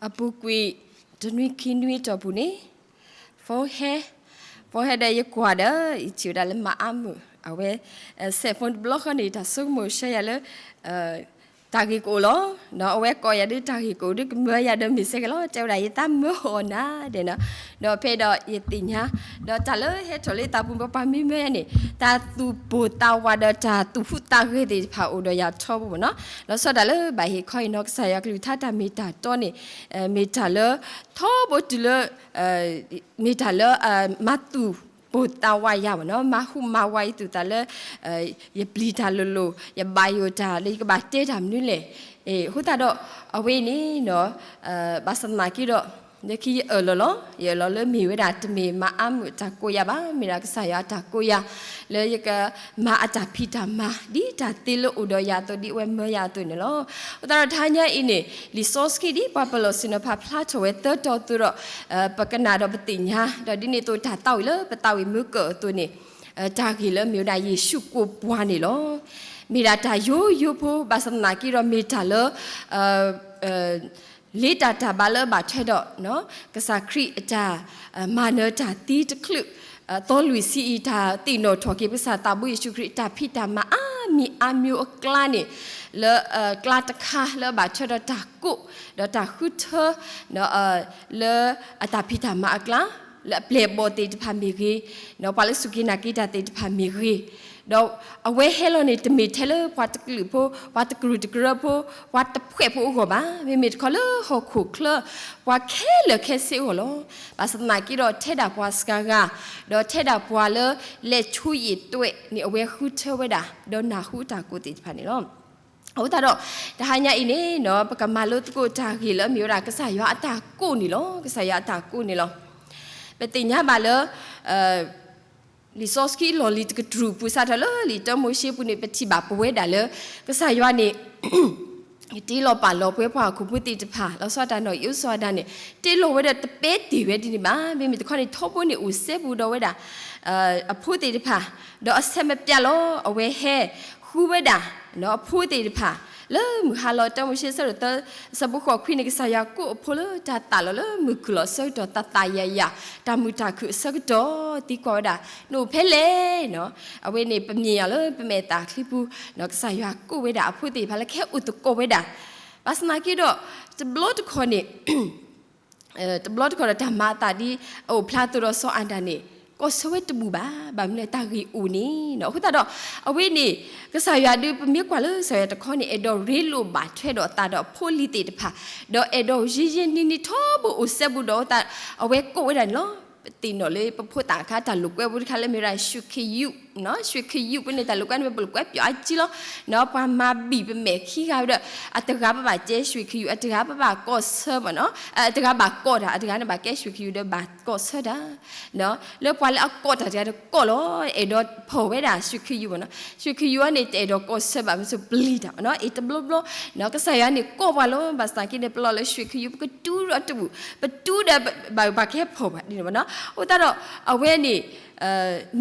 အပူၤကွံာ်တနွံခံနွံအတီၢ်ပူၤန့ၣ်, phone ဟဲ, phone ဟဲဒီးယကွၢ်ဒီး ယထံၣ်ဝဲဒၣ်လၢမၤအါမုာ်, အဝဲ cell phone တဘျီဃီန့ၣ် တၢ်ဆိကမိၣ်ဆှၢယၤလၢ တၢ်ဂ့ၢ်ကအိၣ်လီၤ. ဒီးအဝဲကိးယၤဒ်တၢ်ဂ့ၢ်ကအိၣ်ဒ်ကမၢယၤဒီးမ့ၢ်စ့ၢ်ကီးလီၤ, တဲဝဲဒၣ်ယသးမၢအီၤနၤဒဲးနီၤ. ဒီးဖဲဒီးယသ့ၣ်ညါ, ဒီးတၢ်လၢဟဲထီၣ်လၢယသးပူၤ ပှၤမ့ၢ်မၢယၤန့ၣ် တၢ်သူၣ်ပိၢ်သးဝးဒီးတၢ်သူၣ်ဟူးသးဂဲၤသ့ၣ်တဖၣ်အိၣ်ဒီးယၤထီဘိမ့ၢ်နီၤ. လီၤဆီဒၣ်တၢ်လၢဘၣ်ဟ့ၣ်ခီအံၤနီၤ ကစၢ်ယွၤကလုၢ်ကထါတၢ်မ့ၢ်တၢ်တီန့ၣ် မ့ၢ်တၢ်လၢ ထီဘိတုၤလၢ မ့ၢ်တၢ်လၢ မၤသူၣ်ပိၢ်သးဝးယၤမ့ၢ်နီၤ, မၤဟူးမၤဝးယသူၣ်သးလၢ ယပျံၤတၢ်လိၤလိၤ ယဘၣ်ယိၣ်တၢ်လၢယကဘၣ်တဲတၢ်မနုၤလဲၣ်. အဃိသတးဒီး အဝဲအံၤန့ၣ်နီၤ ဘၣ်ဆၣ်သနာ်က့ဒီး လၢခံယအၢၣ်လီၤလီၤ, ယအၢၣ်လီၤလၢမ့ၢ်ဝဲဒၣ် တမ့ၢ်မၤအါမုာ်တၢ်ကိးယၤဘၣ်, မ့ၢ်ဒၣ်ကစၢ်ယွၤအတၢ်ကိးယၤ လၢယကမၤအတၢ်ဖံးတၢ်မၤ ဒ်တၢ်သ့လၢအိၣ်ဒီးယၤအသိး ဒ်အဝဲမၢယၤအသိးန့ၣ်လီၤ. အဃိသတးဒီးတဟါညါအံၤန့ၣ် လံာ်စီဆှံဒ်ပှၤပလီၢ်ဆ့ၣ်နီၤဖးဖျါထီၣ်ဝဲသၢတီၤအသိးဒီး ပကနၣ်ဒီးပသ့ၣ်ညါ, ဒီးဒ်န့ၣ်အသိးတၢ်သးဝံၣ်လၢပသးဝံၣ်မုၢ်ကၢၢ်အသိးန့ၣ် တၢ်ဂ့ၢ်လၢမ့ၢ်ဝဲဒၣ်ယ့ၣ်ၡူးကိးပှၤန့ၣ်လီၤ. မ့ၢ်ဒၣ်တၢ်ယိယိဖိ ဘၣ်ဆၣ်သနာ်က့ဒီးမ့ၢ်တၢ်လၢ လ့တၢ်တၢ်ဘါလၢအဘၣ်ထွဲဒီး ကစၢ်ခရံာ်အတၢ် မၤနၢၤတၢ်သံတချုး သီလွံၢ်ဆံအံၤ တၢ်သ့ၣ်နီၣ်ထီၣ်က့ၤပကစၢ်သးဘိယ့ၣ်ၡူးခရံာ် တၢ်ဖံးတၢ်မၤအါမံၤအါမံၤအကျါန့ၣ် လၢ ကျါတခါလၢအဘၣ်ထွဲဒီးတၢ်ကိး ဒီးတၢ်ဃုထၢ လၢအတၢ်ဖံးတၢ်မၤအကျါ လၢအပျဲၢ်အဘီၣ်သ့ၣ်တဖၣ်မ့ၢ်ဂ့ၤ, ပှၤလၢစူၢ်က့ၤနာ်က့ၤတၢ်သ့ၣ်တဖၣ်မ့ၢ်ဂ့ၤ, ဒီးအဝဲဟဲလီၤန့ၣ် တမ့ၢ်ထဲလၢပှၤတကလုာ်ဖိ, ပှၤတကရူၢ်တကရၢဖိ, ပှၤတဖှဲၣ်ဖိအဂီၢ်ဘၣ်, မ့မ့ၢ်တခီလၢဟီၣ်ခိၣ်ချၢ ပှၤခဲလၢာ်ခဲဆ့အဂီၢ်လီၤ. ဘၣ်ဆၣ်သနာ်က့ဒီး ထဲဒၣ်ပှၤစှၤဂၤ, ဒီးထဲဒၣ်ပှၤလၢလဲၤဆိယံာ်သွဲၣ်န့ၣ် အဝဲဃုထၢဝဲဒၣ် ဒီးနၢ်ဟူတၢ်ကိးသ့ၣ်တဖၣ်န့ၣ်လီၤ. အဃိသတးဒီး တဟါညါအံၤန့ၣ်နီၤ ပကမၤလိသကိးတၢ်ဂ့ၢ်လၢအမ့ၢ်ဝဲဒၣ် ကစၢ်ယွၤအတၢ်ကိးန့ၣ်လီၤ. ကစၢ်ယွၤအတၢ်ကိးန့ၣ်လီၤ. ပသ့ၣ်ညါဘၣ်လၢ လံာ်စီဆှံလီၢ်လံၤတကတြူၢ်ပူၤ စးထီၣ်လၢလံာ်တၢမိၤၡ့ပူၤန့ၣ် ပထံၣ်ဘၣ်ပဝဲဒၣ်လၢ ကစၢ်ယွၤန့ၣ် တ့လီၤပာ်လီၤပဝဲပှၤဟီၣ်ခိၣ်ဖိသ့ၣ်တဖၣ် လီၤဆီဒၣ်တၢ်နီၢ်အံၤ အိၣ်ဆီဒၣ်န့ၣ် တ့လီၤဝဲဒီးတပဲတ့ၢ်ဝဲဒ်န့ၣ်ဘၣ်. မ့မ့ၢ်တခီန့ၣ် ထီဘိန့ၣ် အိၣ်စဲဘူးဒီးဝဲဒၣ် အဖိသ့ၣ်တဖၣ်, ဒီးအဆဲးမပျၢ်လီၤ အဝဲဟဲဃုဝဲဒၣ် အဖိသ့ၣ်တဖၣ် လၢမုၢ်ဟါလီၤ တၢမိၤၡ့ဆၢဒိၣ်သၢ အဆၢဖိဃိးခွံန့ၣ် ကစၢ်ယွၤကိးအဖိလၢတၢ်သးလီၤလၢမုၢ်ခုၣ်လီၤအဆၢကတီၢ် သးသးယာ်ယာ် တၢ်မုာ်တၢ်ခုၣ်အဆၢကတီၢ် သံကွၢ်ဝဲဒၣ် နအိၣ်ဖဲလဲၣ်နီၤ. အဝဲန့ၣ် ပမြင်အီၤလၢပမဲာ်သၣ်ချံပူၤ ကစၢ်ယွၤကိးဝဲဒၣ်အဖိသ့ၣ်တဖၣ်လၢကဟဲအိၣ်သကိးဝဲဒၣ်. ဘၣ်ဆၣ်သနာ်က့ဒီး တဘျီတခီၣ်န့ၣ် တဘျီတခီၣ်ဒီးတၢ်မၤအသးဒ် အအိၣ်ဖျါအသိးဒီးစီၤအၤဒၣ်န့ၣ် ကိးဆၢဝဲတဘူၣ်ဘၣ်. ဘၣ်မနုၤလဲၣ် တၢ်ဂ့ၢ်အိၣ်န့ၣ်နီၤ. အဃိသတးဒီး အဝဲန့ၣ် ကစၢ်ယွၤဒုး ပမ့ၢ်ကွၢ်လၢကစၢ်ယွၤတခီန့ၣ် အဲၣ်ဒိးရ့လိာ်ဘၣ်ထွဲဒီးအသးဒီးအဖိအလံၤသ့ၣ်တဖၣ်, ဒီးအဲၣ်ဒိးယံာ်ယံာ်နံၤနံၤထီဘိအိၣ်စဲဘူးဒီးအသး အဝဲကိးဝဲဒၣ်န့ၣ်လီၤ. ပသ့ၣ်နီၣ်လၢပဖိသၣ်အခါ တၢ်လိာ်ကွဲဖိတခါလၢမ့ၢ်ဝဲဒၣ် ရွှေခရုနီၤ, ရွှေခရုဖိန့ၣ် တၢ်လိာ်ကွဲန့ၣ် ပလိာ်ကွဲပၠီအါကံလီၤ. ပှၤမၤဘံၣ်ပမဲာ်ခံဂၤဝဲဒီး အတဂၤဘၣ်ဘၣ်ကဲ ရွှေခရု အတဂၤဘၣ်ဘၣ်ကိးဆၢမ့ၢ်နီၤ, အတဂၤဘၣ်ကိးတၢ် အတဂၤန့ၣ်ဘၣ်ကဲ ရွှေခရု ဒီးဘၣ်ကိးဆၢတၢ် လၢပှၤလၢအကိးတၢ်တဂၤဒီးကိးလီၤ. အဲၣ်ဒိးဖီၣ်ဝဲဒၣ် ရွှေခရု မ့ၢ်နီၤ, ရွှေခရုန့ၣ် တအဲၣ်ဒိးကိးဆၢဘၣ် မ့ၢ်ဆိပျံၤတၢ်မ့ၢ်နီၤ. အ့ၣ်တဘျီဘျီ ကစၢ်ယွၤန့ၣ်ကိးပှၤလီၤ. ဘၣ်ဆၣ်သနာ်က့န့ၣ် ပလီၢ်လၢ ရွှေခရု ပကတူၢ်ဒီးတဘူၣ် ပတူၢ်ဒီးဘၣ်ပှၤကဟဲဖီၣ်ပှၤဒ်န့ၣ်မ့ၢ်နီၤ. အဃိသတးဒီး အဝဲန့ၣ်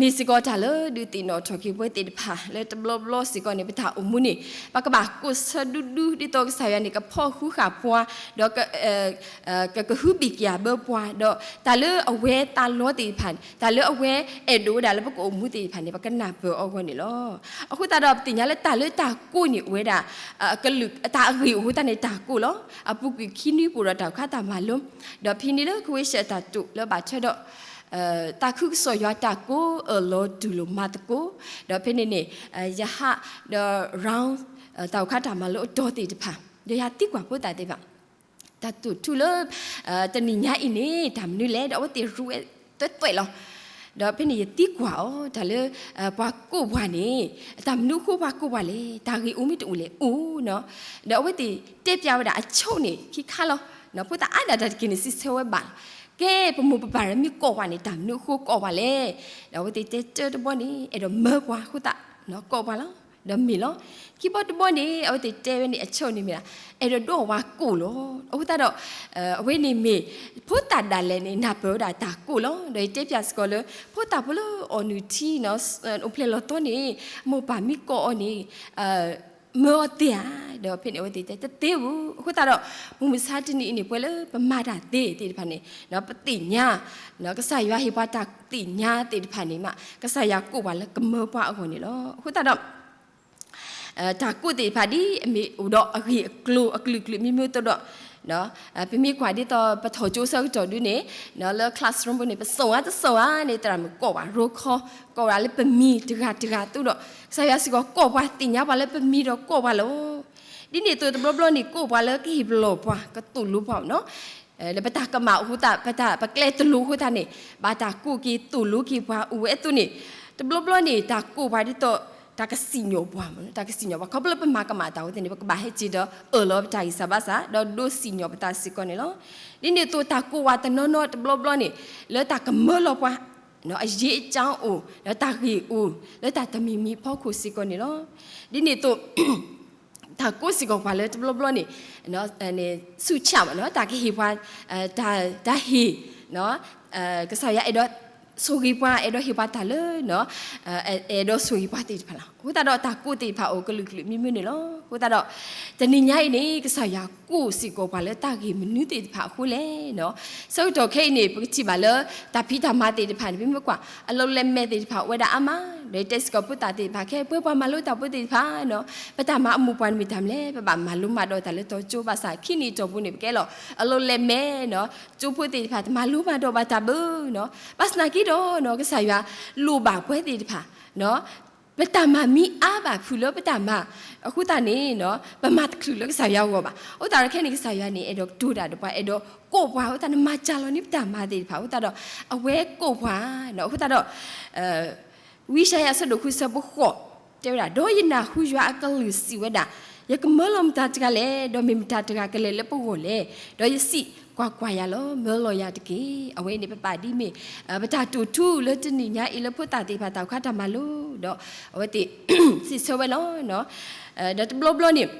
မ့ၢ်စ့ၢ်ကီးတၢ်လၢဒုးသ့ၣ်နီၣ်ထီၣ်က့ၤပဝဲသ့ၣ်တဖၣ် လၢတဘျီဘျီစ့ၢ်ကီးန့ၣ် ပတၢ်အိၣ်မူန့ၣ် ပကဘၣ်ကိးဆၢဒူဒူ ဒ်သိးကစၢ်ယွၤန့ၣ် ကဖီၣ်ဃုဃာ်ပှၤ ဒီး ကကဟုဘံၣ်ကယာ်ဘၢပှၤ ဒီးတၢ်လၢအဝဲသးလီသ့ၣ်တဖၣ်န့ၣ် တၢ်လၢအဝဲအဲၣ်ဒိးဝဲဒၣ်လၢပကအိၣ်မူသ့ၣ်တဖၣ်န့ၣ် ပကနၢ်ပၢၢ်အီၤအဂီၢ်န့ၣ်လီၤ. အဃိသတးဒီး ပသ့ၣ်ညါလၢတၢ်လၢတၢ်ကိးန့ၣ်အိၣ်ဝဲဒၣ် အကလုာ် တၢ်အဂ့ၢ်အိၣ်အဃိသတးန့ၣ် တၢ်ကိးလီၤ. အပူၤကွံာ်ခံနွံပူၤဒီးတၢ်အိၣ်ခါတၢ်မၤလိ ဒီးဖဲန့ၣ်လၢကဝ့ၡၢၣ်တၢ်တိာ်လၢဘၣ်ထွဲဒီး သးခုကစီၣ်ယွၤတၢ်ကိး အၢၣ်လီၤတူၢ်လိာ်မၤသကိး ဒီးဖဲန့ၣ်န့ၣ် ယဟး ဒီး round တၢ်အိၣ်ခါတၢ်မၤလိအတီၤသ့ၣ်တဖၣ် ဒီးယၤသံကွၢ်ဖိသၣ်သ့ၣ်တဖၣ် တၢ်တိာ်ထူလၢ တနံၤညါအံၤန့ၣ် တၢ်မနုၤလဲၣ် ဒီးအဝဲသ့ၣ်ရူးဝဲသွဲၣ်သွဲၣ်လီၤ. ဒီးဖဲန့ၣ်ယသံကွၢ်အီၤ တၢ်လၢ ပှၤကိးပှၤန့ၣ် တၢ်မနုၤအဃိပှၤကိးပှၤလဲၣ် တၢ်ဂ့ၢ်အိၣ်မ့ၢ်တအိၣ်လဲၣ်အိၣ်နီၤ. ဒီးအဝဲသ့ၣ်တဲပျးဝဲဒၣ်အဆိန့ၣ် ခံခါလီၤ. ဖိသၣ်အါဒၣ်တၢ်တက့ၢ်န့ၣ် စံးဆၢဝဲဘၣ်လီၤ. ကဲ ပမိၢ်ပပၢ်ဒီးမ့ၢ်ကိးပှၤန့ၣ် တၢ်မနုၤအဃိကိးပှၤလဲၣ်. ဒီးအဝဲသ့ၣ်တဲတၢတဘီန့ၣ် အဲၣ်ဒိးမၢပှၤအဃိသတး ကိးပှၤလီၤ. ဒီးမ့ၢ်လီၤ. ခံဘီတဘီန့ၣ် အဝဲသ့ၣ်တဲဝဲန့ၣ်အဆိန့ၣ်မ့ၢ်ဒၣ် အဲၣ်ဒိးဒိးဝၤကိၣ်လီၤ. အဃိသတးဒီး အဝဲန့ၣ်မ့ၢ် ဖိသၣ်ဒၣ်လဲာ်န့ၣ် နၢ်ပၢၢ်ဝဲဒၣ်တၢ်ကိၣ်လီၤ. ဒီးယတဲပျးစ့ၢ်ကီးလၢ ဖိသၣ်ဖိလၢအီၣ်နုၢ်ထံနီၤ အိၣ်ဖျဲၣ်လီၤသီန့ၣ် မိၢ်ပၢ်မ့ၢ်ကိးအီၤန့ၣ် မၢအီၤသ့ဧါ, ဒီးဖဲန့ၣ်အဝဲသ့ၣ်တဲ တသ့ဘူး. အဃိသတးဒီး မုၢ်မဆါတနံၤအံၤန့ၣ် ပှၤလၢပမၤတၢ်သ့သ့ၣ်တဖၣ်န့ၣ် ပသ့ၣ်ညါ, ကစၢ်ယွၤဟ့ၣ်ပှၤတၢ်သ့ၣ်ညါသ့ၣ်တဖၣ်န့ၣ်မး ကစၢ်ယွၤကိးပှၤလၢကမၢပှၤအဂီၢ်န့ၣ်လီၤ. အဃိသတးဒီး တၢ်ကိးသ့ၣ်တဖၣ်ဒ်အမ့ၢ်အိၣ်ဒီးအဂ့ၢ်အကျိၤအကလုာ်ကလုာ်မံၤမံၤသိးဒီး ပမ့ၢ်ကွၢ်ဒ်သိးပထီၣ်ကၠိဆၢကတီၢ်ဒုန့ၣ် လၢ classroom ပူၤန့ၣ် ပစိာ်ဝဲတစိာ်ဧါန့ၣ် သရၣ်မုၣ်ကိးပှၤ roll call ကိးဝဲဒၣ်လၢပမံၤတဂၤတဂၤသိးဒီး ကစၢ်ယွၤစ့ၢ်ကီးကိးပှၤသ့ၣ်ညါပှၤလၢပမံၤဒီးကိးပှၤလီၤ. ဒ်န့ၣ်အသိးတဘျီဘျီန့ၣ် ကိးပှၤလၢကဟ့ၣ်ပလီၢ်ပှၤ ကသိၣ်လိပှၤနီၤ လၢပတၢ်ကမၣ်အဃိသတး ပတၢ်ပကျဲတလိၤအဃိသတးန့ၣ် ဘၣ်တၢ်ကိးက့ၤသိၣ်လိက့ၤပှၤအိၣ်ဝဲအသိးန့ၣ် တဘျီဘျီန့ၣ် တၢ်ကိးပှၤဒ်သိး တၢ်ကစံၣ်ညီၣ်ပှၤမ့ၢ်နီၤ တၢ်ကစံၣ်ညီၣ်ပှၤ ခီဖျိလၢပမၤကမၣ်တၢ်ဝဲသ့ၣ်န့ၣ် ပကဘၣ်ဟဲက့ၤဒီးအၢၣ်လီၤပတၢ်ဂံၢ်စၢ်ဘါစၢ် ဒီးဒိးစံၣ်ညီၣ်ပသးစ့ၢ်ကီးန့ၣ်လီၤ. ဒ်န့ၣ်အသိးတၢ်ကိးပှၤတနီၤနီၤတဘျီဘျီန့ၣ် လၢတၢ်ကမၢလီၤပှၤ အရေးအကြောင်းအိၣ် လၢတၢ်ဂ့ၢ်အိၣ် လၢတၢ်တမံၤမံၤအဖီခိၣ်စ့ၢ်ကီးန့ၣ်လီၤ. ဒ်န့ၣ်အသိး တၢ်ကိးစ့ၢ်ကီးပှၤလၢတဘျီဘျီန့ၣ် ဆူၣ်ဆၣ်ဘၣ်နီၤ တၢ်ကဟ့ၣ်ပှၤ တၢ်ဟ့ၣ် ကစၢ်ယွၤအဲၣ်ဒိးဆိၣ်ဂ့ၤပှၤ အဲၣ်ဒိးဟ့ၣ်ပှၤတၢ်လၢ အဲၣ်ဒိးဆိၣ်ဂ့ၤပှၤသ့ၣ်တဖၣ်လီၤ. အဃိသတးဒီးတၢ်ကိးသ့ၣ်တဖၣ်အိၣ်ကလုာ်ကလုာ်မံၤမံၤန့ၣ်လီၤ. အဃိသတးဒီး တနံၤညါအံၤန့ၣ် ကစၢ်ယွၤကိးစ့ၢ်ကီးပှၤလၢတၢ်ဂ့ၢ်မနုၤသ့ၣ်တဖၣ်အဃိလဲၣ်နီၤ ဆၢကတီၢ်ခဲအံၤန့ၣ် ပကထံၣ်ဘၣ်လၢ တၢ်ဖံးတၢ်မၤသ့ၣ်တဖၣ်န့ၣ် ပမ့ၢ်ကွၢ် အလီၢ်လၢမဲာ်သ့ၣ်တဖၣ်အိၣ်ဝဲဒၣ်အါမး ဒီးတဲစ့ၢ်ကီးဖိသၣ်သ့ၣ်တဖၣ် ခဲအံၤပဝဲပှၤမၤလိတၢ်ဖိသ့ၣ်တဖၣ်နီၤ ပတၢ်မၤအမိၢ်ပှၢ်န့ၣ်မ့ၢ်တၢ်မနုၤလဲၣ် ပဘၣ်မၤလိမၤဒိးတၢ်လၢတီကၠိ ဘၣ်ဆၣ်ခံနံၣ်အတီၢ်ပူၤန့ၣ် ပကဲလီၤ အလီၢ်လၢမဲာ်နီၤ ကၠိဖိသ့ၣ်တဖၣ် တမၤလိမၤဒိးဘၣ်တၢ်ဘၣ်နီၤ ဘၣ်ဆၣ်သနာ်က့ဒီးနီၤ ကစၢ်ယွၤလိၣ်ဘၣ်ပှၤသ့ၣ်တဖၣ် ပတၢ်မၤမ့ၢ်အါဘၣ်ဖုးလၢပတၢ်မၤ အဃိသတးန့ၣ် ပမၤတချုးလၢကစၢ်ယွၤအဂီၢ်ဘၣ်. အဃိသတးဒီးခဲအံၤန့ၣ် ကစၢ်ယွၤန့ၣ် အဲၣ်ဒိးကတိၤတၢ်ဒီးပှၤ အဲၣ်ဒိးကိးပှၤ အဃိသတးန့ၣ် မၤစၢ်လီၤန့ၢ်ပတၢ်မၤသ့ၣ်တဖၣ် အဃိသတးဒီး အဝဲကိးပှၤ အဃိသတးဒီး ဝံယၡါယၤ အဆၢဒိၣ်ဃု ဆၢဖိဃိး တဲဝဲဒၣ် ဒီးယနၢ်ဟူယွၤအကလုၢ်စံးဝဲဒၣ်, ယကမၢလီၤမတၤတဂၤလဲၣ်, ဒီးမ့ၢ်မတၤတဂၤကလဲၤလၢပဂီၢ်လဲၣ်. ဒီးယစံး, ကွၢ်ကွၢ်, ယၤလီၤ, မၢလီၤယၤတက့ၢ်. အဝဲန့ၣ်ပပာ်ဒ်မ့ၢ် ပတၢ်တိာ်ထူလၢတနံၤညါအံၤလၢဖိသၣ်သ့ၣ်တဖၣ်တၢ်ခါတၢ်မၤလိ, ဒီးအဝဲသ့ၣ်စံးဆၢဝဲလီၤ. ဒီးတဘျီဘျီန့ၣ်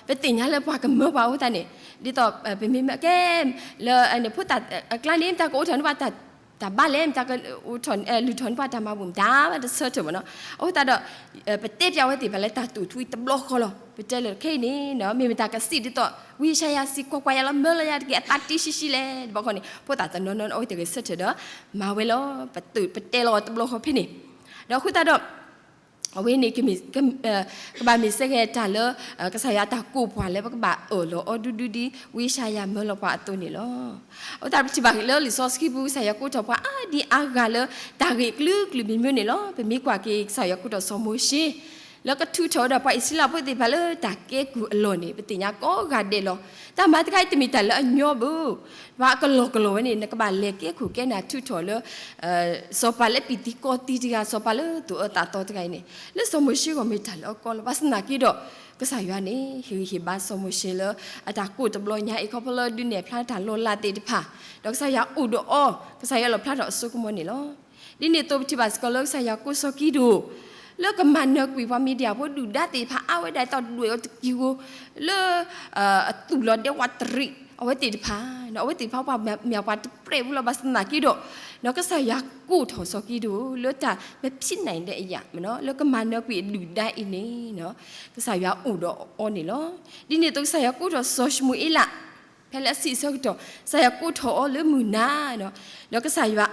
ပသ့ၣ်ညါလၢပှၤကမၢပှၤအဃိသတးန့ၣ် ဒ်သိးပမ့ၢ်မၢကဲ လၢဖိသၣ်အကျါန့ၣ် မတၤကအိးထီၣ်န့ၢ်ပှၤတၢ်ဘါလဲၣ်, မတၤကလုၢ်ထီၣ်န့ၢ်ပှၤတၢ်မၤဘူၣ် မတၤဘၣ်တဆၢထၢၣ်မ့ၢ်နီၤ. အဃိသတးဒီး ပတဲပျးဝဲသ့ၣ်တဖၣ်လၢတၢ်တိာ်ထူအံၤတဘျီဃီလီၤ. ပတဲလၢခဲအံၤန့ၣ် မ့ၢ်မတၤကစံးဒ်သိး ဝံယၡါယၤစံး ကွၢ်ကွၢ်, ယၤလီၤ, မၢလီၤယၤတက့ၢ်, အသးတ့ၢ်ဆံးဆံးလဲၣ်. တဘျီဃီန့ၣ် ဖိသၣ်တနီၤနီၤ အဝဲသ့ၣ်ဂဲၤဆၢထၢၣ်ဒီး မၤဝဲလီၤ. ပတဲလီၤတဘျီဃီဖဲန့ၣ် ဒီးအဃိသတးဒီး အဝဲန့ၣ် ကဘၣ်မ့ၢ်စ့ၢ်ကီးတၢ်လၢ ကစၢ်ယွၤတၢ်ကိးပှၤလၢပကဘၣ်အၢၣ်လီၤအီၤဒူဒူဒ် ဝံယၡါယၤမၢလီၤပှၤအသိးန့ၣ်လီၤ. အဃိသတး ပထံၣ်ဘၣ်လၢလံာ်စီဆှံပူၤ ကစၢ်ယွၤကိးထီၣ်ပှၤအါဒံအါဂၤလၢ တၢ်ဂ့ၢ်အကလုာ်ကလုာ်မံၤမံၤန့ၣ်လီၤ. ပမ့ၢ်ကွၢ်က့ၤ ကစၢ်ယွၤကိးထီၣ်စီၤမိၤၡ့ လၢကထုးထီၣ်ဝဲဒၣ်ပှၤအံၣ်စရ့လးဖိသ့ၣ်တဖၣ်လၢတၢ်ကဲကုၢ်အလီၢ်န့ၣ် ပသ့ၣ်ညါကိးဂၤဒဲးလီၤ. တၢ်မၤတခါအံၤတမ့ၢ်တၢ်လၢအညီဘၣ်. ပှၤအကလီၢ်ကလီၢ်ဝဲန့ၣ် နကဘၣ်လဲၤကဲခိၣ်ကဲနၢ်ထုးထီၣ်လၢ စီၤပၤလၢပံာ်သံကီၢ်သံတဂၤ, စီၤပၤလၢသူၣ်အၢသးသီတဂၤအံၤန့ၣ် လၢစီၤမိၤၡ့အဂီၢ်မ့ၢ်တၢ်လၢအကီလီၤ. ဘၣ်ဆၣ်သနာ်က့ဒီး ကစၢ်ယွၤန့ၣ် ဟ့ၣ်ဂံၢ်ဟ့ၣ်ဘါစီၤမိၤၡ့လၢ အတၢ်ကိးတဘျီညါအံၤ ခီဖျိလၢဒုးနဲၣ်ဖျါတၢ်လီၤလးသ့ၣ်တဖၣ်, ဒီးကစၢ်ယွၤအိၣ်ဒီးအီၤ, ကစၢ်ယွၤလီၣ်ဖျါထီၣ်အစိကမီၤန့ၣ်လီၤ. ဒ်န့ၣ်အသိး ပထံၣ်ဘၣ်စ့ၢ်ကီးလၢကစၢ်ယွၤကိးစီၤကံဒိၣ် လၢကမၤနၢၤကွံာ်ပှၤမံၤဒယၣ်ဖိဒုၣ်ဒါသ့ၣ်တဖၣ် အါဝဲဒၣ်အသီဒွဲၣ်အီၤတကံၢ်ဧိၤ လၢ အသူၣ်လီၤဒဲဝးတရံး အဝဲသ့ၣ်တဖၣ်, အဝဲသ့ၣ်တဖၣ်ပှၤမၢ်ပှၤတပြဲးဘူးလီၤ. ဘၣ်ဆၣ်သနာ်က့ဒီး ကစၢ်ယွၤကိးထီၣ်စီၤကံဒိၣ် လၢတၢ်မဖံးနၢ်ဒဲးအယၤ လၢကမၤနၢၤကွံာ်အဒုၣ်ဒါအံၤန့ၣ် ကစၢ်ယွၤအိၣ်ဒီးအီၤန့ၣ်လီၤ. ဒ်န့ၣ်အသိးကစၢ်ယွၤကိးထီၣ်စီၤၡမူၤအ့လး ဖဲလၢအဆံးဆၢကတီၢ် ကစၢ်ယွၤကိးထီၣ်အီၤလၢမုၢ်နၤ ဒီးကစၢ်ယွၤ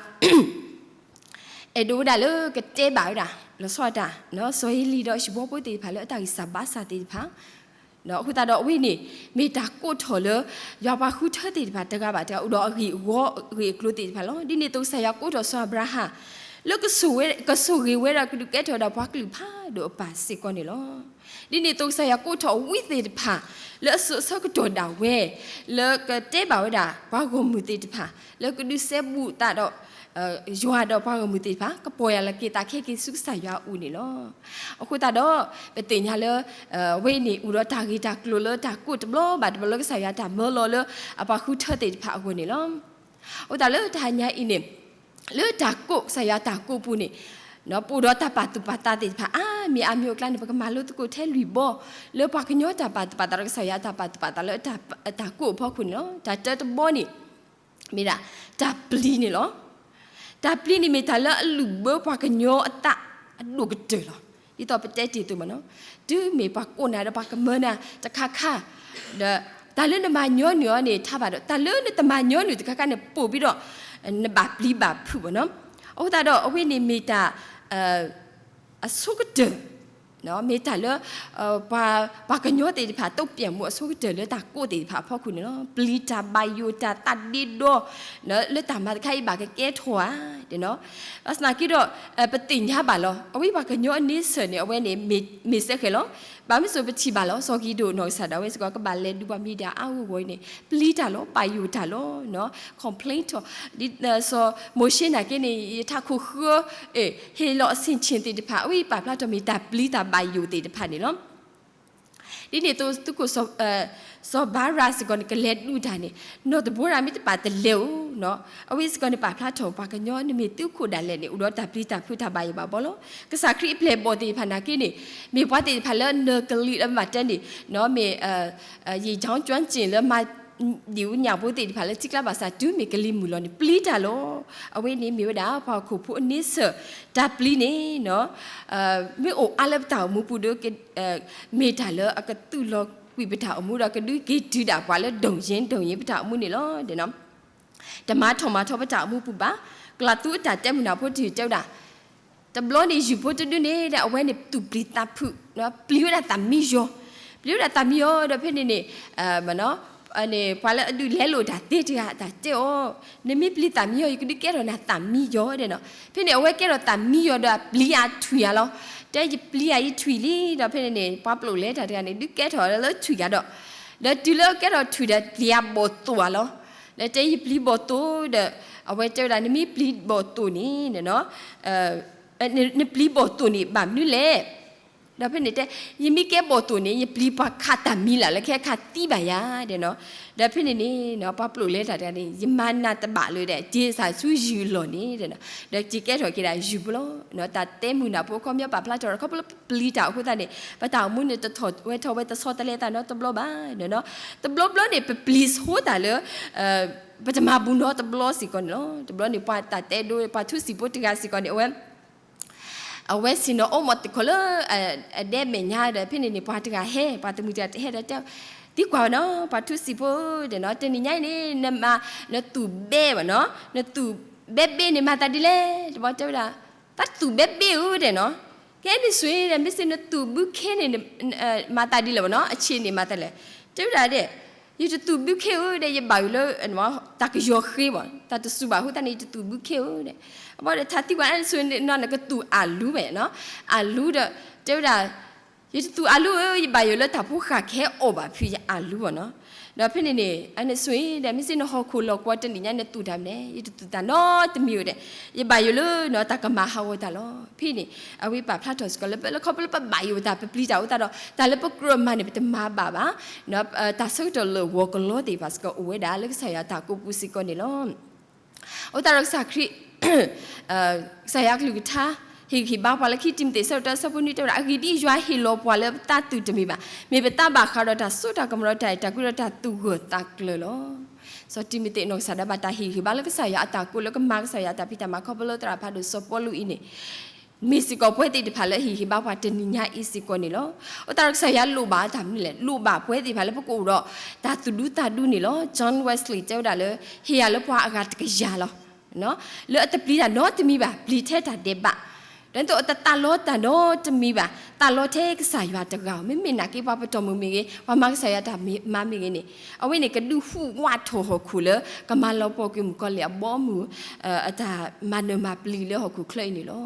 အဲၣ်ဒိးဝဲဒၣ်လၢကတဲဘၣ်ဝဲဒၣ် လီၤဆီဒၣ်တၢ် စီၤအ့လံၤဒီးဟံၣ်ဖိသ့ၣ်တဖၣ်လၢအတၢ်ဂံၢ်စၢ်ဘါစၢ်သ့ၣ်တဖၣ် အဃိသတးဒီးအဝဲန့ၣ် မ့ၢ်တၢ်ကိးထီၣ်လၢ ယွၤပှၤဃုထၢသ့ၣ်တဖၣ်တဂၤဘၣ်တဂၤ အိၣ်ဒီးအဂ့ၢ်အဂီၢ်အဂ့ၢ်အကျိၤသ့ၣ်တဖၣ်လီၤ. ဒ်န့ၣ်အသိးကစၢ်ယွၤကိးထီၣ်စီၤအၤဘြၤဟၣ် လၢကဆိၣ်ဂ့ၤဝဲဒၣ်ကဒုးကဲထီၣ်ဝဲဒၣ်ပှၤကလုာ်ဖးဒိၣ်အပၢ်စ့ၢ်ကီးန့ၣ်လီၤ. ဒ်န့ၣ်အသိးကစၢ်ယွၤကိးထီၣ်ဝံသ့ၣ်တဖၣ် လၢအစိၤဆၢကတီၢ်ဒၣ်ဝဲ လၢကတဲဘၣ်ဝဲဒၣ်ပှၤဂီၢ်မုၢ်သ့ၣ်တဖၣ် လၢကဒုးစဲဘူးသးဒီး ယွၤဒီးပှၤဂီၢ်မုၢ်သ့ၣ်တဖၣ် ကပီၢ်ယၢ်လီၤက့ၤသးခဲက့ၤဆူကစၢ်ယွၤအအိၣ်န့ၣ်လီၤ. အဃိသတးဒီး ပသ့ၣ်ညါလၢ အဝဲအံၤန့ၣ် အိၣ်ဒီးတၢ်ဂ့ၢ်တၢ်ကျိၤလၢတၢ်ကိးတဘျီဘၣ်တဘျီလၢကစၢ်ယွၤတၢ်မၢလီၤလၢအပှၤဃုထၢသ့ၣ်တဖၣ်အဂီၢ်န့ၣ်လီၤ. အဃိသတးလၢတဟါညါအံၤန့ၣ် လၢတၢ်ကိး ကစၢ်ယွၤတၢ်ကိးပူၤန့ၣ် ပအိၣ်ဒီးတၢ်ပာ်သူၣ်ပာ်သးသ့ၣ်တဖၣ် အါမံၤအါမံၤအိၣ်အကျါန့ၣ် ပကမၤလိသကိးထဲလွံၢ်ဘီ လၢပှၤကညီတၢ်ပာ်သူၣ်ပာ်သးဒီးကစၢ်ယွၤတၢ်ပာ်သူၣ်ပာ်သးလၢ တၢ်ကိးအဖီခိၣ်န့ၣ်လီၤ. တၢ်တၢတဘီန့ၣ် မ့ၢ်ဒၣ် တၢ်ပျံၤန့ၣ်လီၤ. တၢ်ပျံၤန့ၣ်မ့ၢ်တၢ်လၢအလုၢ်ဘၢပှၤကညီအသးအဒိၣ်ကတၢၢ်လီၤ. ဒ်သိးပတဲတ့ၢ်အသိးမ့ၢ်နီၤ, တုၤမ့ၢ်ပှၤကိးနၤဒီးပှၤကမၢနၤတခါခါ, ဒီးတၢ်လၢနမၤညီနုၢ်အီၤန့ၣ် ထါဘၣ်ဒီး တၢ်လၢနတမၤညီနုၢ်တခါခါန့ၣ် ပိာ်ဘံဒီး နဘၣ်ပျံၤဘၣ်ဖုးဘၣ်နီၤ. အဃိသတးဒီး အဝဲန့ၣ်မ့ၢ်တၢ် အဆိကတၢၢ်, မ့ၢ်တၢ်လၢ ပှၤ ပှၤကညီသ့ၣ်တဖၣ် တုံ့ပြန်မှုအဆိကတၢၢ်လၢတၢ်ကိးသ့ၣ်တဖၣ်အဖီခိၣ်န့ၣ်လီၤ. ပျံၤတၢ်ဘၣ်ယိၣ်တၢ်သးဒ့ဒီ လၢတၢ်မၤတခါအံၤဘၣ်ကကဲထီၣ်ဧါ, ဘၣ်ဆၣ်သနာ်က့ဒီး ပသ့ၣ်ညါဘၣ်လီၤ. အဝဲပှၤကညီအန့ဆၢၣ်န့ၣ် အဝဲန့ၣ် မ့ၢ်စဲဃဲၤလီၤ. ဘၣ်မနုၤအဃိပထံၣ်ဘၣ်လီၤ. စီၤကံဒိၣ်နီၢ်ကစၢ်ဒၣ်ဝဲစ့ၢ်ကီး ကဘၣ်လဲၤဒုးပှၤမံၤဒၣ်အါဂီၢ်ဂီၢ်အံၤန့ၣ် ပျံၤတၢ်လီၤ, ဘၣ်ယိၣ်တၢ်လီၤ, complain ထီၣ်, စီၤမိၤၡ့နာ်က့န့ၣ် ယထးခိၣ်ဃၢ ဟ့ၣ်လီၤအဆ့ၣ်ဆ့ၣ်သ့ၣ်တဖၣ် အဝဲအံၤပာ်ဖျါထီၣ်မ့ၢ်တၢ်ပျံၤတၢ်ဘၣ်ယိၣ်သ့ၣ်တဖၣ်န့ၣ်လီၤ. ဒ်န့ၣ်အသိးသုးခိၣ် စီၤဘၤရၤစ့ၢ်ကီးန့ၣ် ကလဲၤဒုးတၢ်န့ၣ် နီၢ်တဘိရၤမ့ၢ်တပာ်တလဲၤဧိၤ, အဝဲစ့ၢ်ကီးန့ၣ် ပာ်ဖျါထီၣ်ပှၤကညီနမ့ၢ်သုးခိၣ်ဒၣ်လဲာ်န့ၣ် အိၣ်ဒီးတၢ်ပျံၤတၢ်ဖုးတၢ်ဘၣ်ယိၣ်ဘၣ်ဘီလီၤ. ကစၢ်ခရံာ်အပျဲၢ်အဘီၣ်သ့ၣ်တဖၣ်နာ်က့န့ၣ် မ့ၢ်ပှၤသ့ၣ်တဖၣ်လၢနၢၤကလံၤလၢမၤတဲန့ၣ် မ့ၢ် ယံာ်ကြောင်းကျွမ်းကျင်လၢမၤ ဒံၣ်အူညၣ်ဖိသ့ၣ်တဖၣ်လၢထံကျါဘၣ်ဆၣ် တုၤမ့ၢ်ကလံၤမုၢ်လီၤန့ၣ် ပျံၤတၢ်လီၤ. အဝဲန့ၣ်မ့ၢ်ဝဲဒၣ် ပှၤဟီၣ်ခိၣ်ဖိအန့ဆၢၣ် တၢ်ပျံၤန့ၣ် မ့ၢ်အိၣ်အါလၢပတၢ်အိၣ်မူပူၤဒီး မ့ၢ်တၢ်လၢအကသူၣ်လီၤကွံာ်ပတၢ်အိၣ်မူဒီး ကဒုးက့ၤတုၤဒၣ်ပှၤလၢဒိၣ်ယ့ၣ်ဒိၣ်ယ့ၣ်ပတၢ်အိၣ်မူန့ၣ်လီၤ. တမၤထီၣ်မၤထီပတၢ်အိၣ်မူပူၤဘၣ်. ကလၤသူအတၢ်တဲမုၢ်နၢ်ဖိတယုၢ်တဲဝဲဒၣ် တဘျီန့ၣ် ယုၢ်ဖိတဒုန့ၣ်ဒီး အဝဲန့ၣ်သူၣ်ပျံၤသးဖုး, ပျံၤဝဲဒၣ်သးမံယီၤ, ပျံၤဝဲဒၣ်သးမံယီၤဒီးဖဲန့ၣ်န့ၣ် ပှၤလၢအဒုးလဲလိာ်တၢ်သ့တဂၤ အတၢ်တဲအီၤ, နမ့ၢ်ပျံၤသးမံယီၤ ယကဒုးကဲထီၣ်နၤသးမံယီၤဒဲးနီၤ. ဖဲန့ၣ် အဝဲကဲထီၣ်သးမံယီၤဒီး ပျံၤအထွံၣ်ဧါလီၤ. တဲယပျံၤယထွံၣ်လံဒီး ဖဲန့ၣ်န့ၣ် ပှၤပျိာ်လဲတၢ်တဂၤန့ၣ် ဒုးကဲထီၣ်လၢထွံၣ်ဂၤဒီး ဒီးတုၤလၢကဲထီၣ်ထွံၣ်ဒီး ပျံၤဘီၣ်သိၣ်ဧါလီၤ. ဒီးတဲယပျံၤဘီၣ်သိၣ်ဒီး အဝဲတဲဝဲဒၣ် နမ့ၢ်ပျံၤဘီၣ်သိၣ်န့ၣ် နပျံၤဘီၣ်သိၣ်န့ၣ် ဘၣ်မနုၤလဲၣ်. ဒီးဖဲန့ၣ်တဲ ယမ့ၢ်ကဲဘီၣ်သိၣ်န့ၣ် ယပျံၤပှၤခးတၢ်မံလၢ်လၢခဲခးသံဘၣ်ယၤဒဲးနီၤ. ဒီးဖဲန့ၣ်န့ၣ် ပှၤပျိာ်လဲတၢ်တဂၤန့ၣ် ယမၤနၤတဘၣ်လၢၤဒီး က့ၤစၢ်ဆူယုၢ်လီၢ်န့ၣ်ဒဲးနီၤ. ဒီးက့ၤကဲထီၣ်က့ၤဒၣ်ယုၢ်ဖိလီၤ. တၢ်တဲမုၢ်နၢ်ဖိအခီပညီပာ်ဖျါထီၣ်ဒီး ခီဖျိလၢပပျံၤတၢ်အဃိသတးန့ၣ် ပတၢ်အိၣ်မူန့ၣ်တထီၣ်ဝဲထီၣ်ဝဲတဆီတလဲသးနီတဘျီဘၣ်. တဘျီဘျီန့ၣ် ပပျံၤဆိတၢ်လၢ ပတမၤဘူးနီတဘျီစ့ၢ်ကီးန့ၣ်လီၤ. တဘျီန့ၣ် ပှၤတၢ်တဲဒိ ပှၤထူစံာ်ဖိတဂၤစ့ၢ်ကီးန့ၣ် အဝဲ အဝဲဆ့ၣ်နီၤအိၣ်မးသ့ၣ်ခိၣ်လၢ အဒဲမဲာ်ညါဒီး ဖဲန့ၣ်န့ၣ် ပှၤတဂၤဟဲ ပှၤတမုာ်တဂၤတဟဲဒီးတဲ သံကွၢ်ဝဲနီၤ ပှၤထူစံာ်ဖိဒီးနီၤ တနံၤညါအံၤန့ၣ် နမၤ နသူၣ်ဘဲဘၣ်နီၤ နသူၣ်ဘဲဘ့န့ၣ် မၤသးဒ်လဲၣ် တဘျီတဲဝဲဒၣ် သးသူၣ်ဘဲဘ့ဧိၤဒဲးနီၤ ကဲန့ၣ်ဆိၣ်ဒီး မ့ၢ်စ့ၢ်နသူၣ်ဘုခ့န့ၣ် မၤသးဒ်လဲၣ်ဘၣ်နီၤ အဆ့ၣ်န့ၣ်မၤသးလဲၣ် တဲဝဲဒၣ်ဒဲး ယတသူၣ်ဘုခ့ဧိၤဒီး ယဘၣ်ယိၣ်လၢ တၢ်ကယီၤဃ့ဘၣ် တၢ်တစူၢ်ဘၣ်အဃိသတးန့ၣ် ယတသူၣ်ဘုခ့ဧိၤဒီး အဘၣ်ဒီးထးသံကွၢ်န့ၣ်ဆိၣ်နီၤ နကသူၣ်အလူဘၣ်နီၤ အလူဒီး တဲဝဲဒၣ် ယတသူၣ်အလူဧိၤ ယဘၣ်ယိၣ်လၢတၢ်ဖိဃၢ်ကဟဲအီၣ်ဘၣ်ဖုးယအလူဘၣ်နီၤ ဒီးဖဲန့ၣ်န့ၣ် အန့ၣ်ဆိၣ်ဒီး မ့ၢ်စ့ၢ်နဟီၣ်ခိၣ်လီၢ်ကဝီၤတနံၤညါ နသူၣ်တၢ်မနုၤလဲၣ် ယတသူၣ်တၢ်နီတမံၤဧိၤဒီး ယဘၣ်ယိၣ်လၢနီၤ တၢ်ကမၤဟးဂီၤတၢ်လီၤ ဖဲန့ၣ် အဝဲပာ်ဖျါထီၣ်စ့ၢ်ကီးလၢ လၢခီဖျိလၢပဘၣ်ယိၣ်တၢ် ပပျံၤတၢ်အဃိသတးဒီး တၢ်လၢပကြၢးမၤန့ၣ် ပတမၤဘၣ်ဘၣ် တၢ်ဆၢကတီၢ်လၢာ်ဂီၤကလီသ့ၣ်တဖၣ်စ့ၢ်ကီး အိၣ်ဝဲဒၣ်လၢကစၢ်ယွၤတၢ်ကူၣ်ပူၤစ့ၢ်ကီးန့ၣ်လီၤ. အဃိသတးဒီးကစၢ်ခရံာ် ကစၢ်ယွၤကလုၢ်ကထါ ဟ့ၣ်ဂံၢ်ဟ့ၣ်ဘါပှၤလၢခံတံၤမသ့း ဆၢဒိၣ်တၢ ဆၢဖိနွံတဲဝဲဒၣ် အဂ့ၢ်ဒ်အံၤ, ယွၤဟ့ၣ်လီၤပှၤလၢပသးသုးတမ့ၢ်ဘၣ်. မ့ၢ်ပသးဘၣ်ဃးဒီးတၢ်စိတၢ်ကမီၤဒီးတၢ်အဲၣ်တၢ်ကွံဒီးတၢ်သူၣ်ဂၢၢ်သးကျၢၤလီၤ. စီၤတံၤမသ့းနီၢ်ကစၢ်ဒၣ်ဘၣ်တၢ်ဟ့ၣ်ဂံၢ်ဟ့ၣ်ဘါလၢကစၢ်ယွၤအတၢ်ကိး လၢကမၤကစၢ်ယွၤအတၢ်ဖံးတၢ်မၤ ခီဖျိလၢသရၣ်ဖးဒိၣ်စီၤပီလူးအံၤန့ၣ် မ့ၢ်စ့ၢ်ကီးပှၤသ့ၣ်တဖၣ်လၢဟ့ၣ်ဂံၢ်ဟ့ၣ်ဘါပှၤတနံၤညါအံၤစ့ၢ်ကီးန့ၣ်လီၤ. အဃိသတးဒီးကစၢ်ယွၤလိၣ်ဘၣ်တၢ်မနုၤလဲၣ်. လိၣ်ဘၣ်ပှၤသ့ၣ်တဖၣ်လၢပကအိၣ်ဒီး တၢ်သူၣ်ဒူသးဒူန့ၣ်လီၤ. John Wesley တဲဝဲဒၣ်လၢ ဟ့ၣ်ယၤလၢပှၤအဂၤတကယၤလီၤ. လၢအတပျံၤတၢ်နီတမံၤဘၣ်, ပျံၤထဲတၢ်ဒဲးဘး, ဒီးအတသးလီတၢ်နီတမံၤဘၣ်, သးလီထဲကစၢ်ယွၤတဂၤဧိၤ, မ့မ့ၢ်နာ်က့ပှၤပတီၢ်မုၢ်မ့ၢ်ဂ့ၤ, ပှၤမၤကစၢ်ယွၤတၢ်မၤမ့ၢ်ဂ့ၤန့ၣ်, အဝဲန့ၣ်ကဒုးဟူးဝးထီၣ်ဟီၣ်ခိၣ်လၢ ကမၤလီၤပှီၢ်ကွံာ်မုၣ်ကီၤလံၢ်အဘီအမုၢ် အတၢ်မၤနၢၤမၤပျံၤလၢဟီၣ်ခိၣ်ချၢအံၤန့ၣ်လီၤ.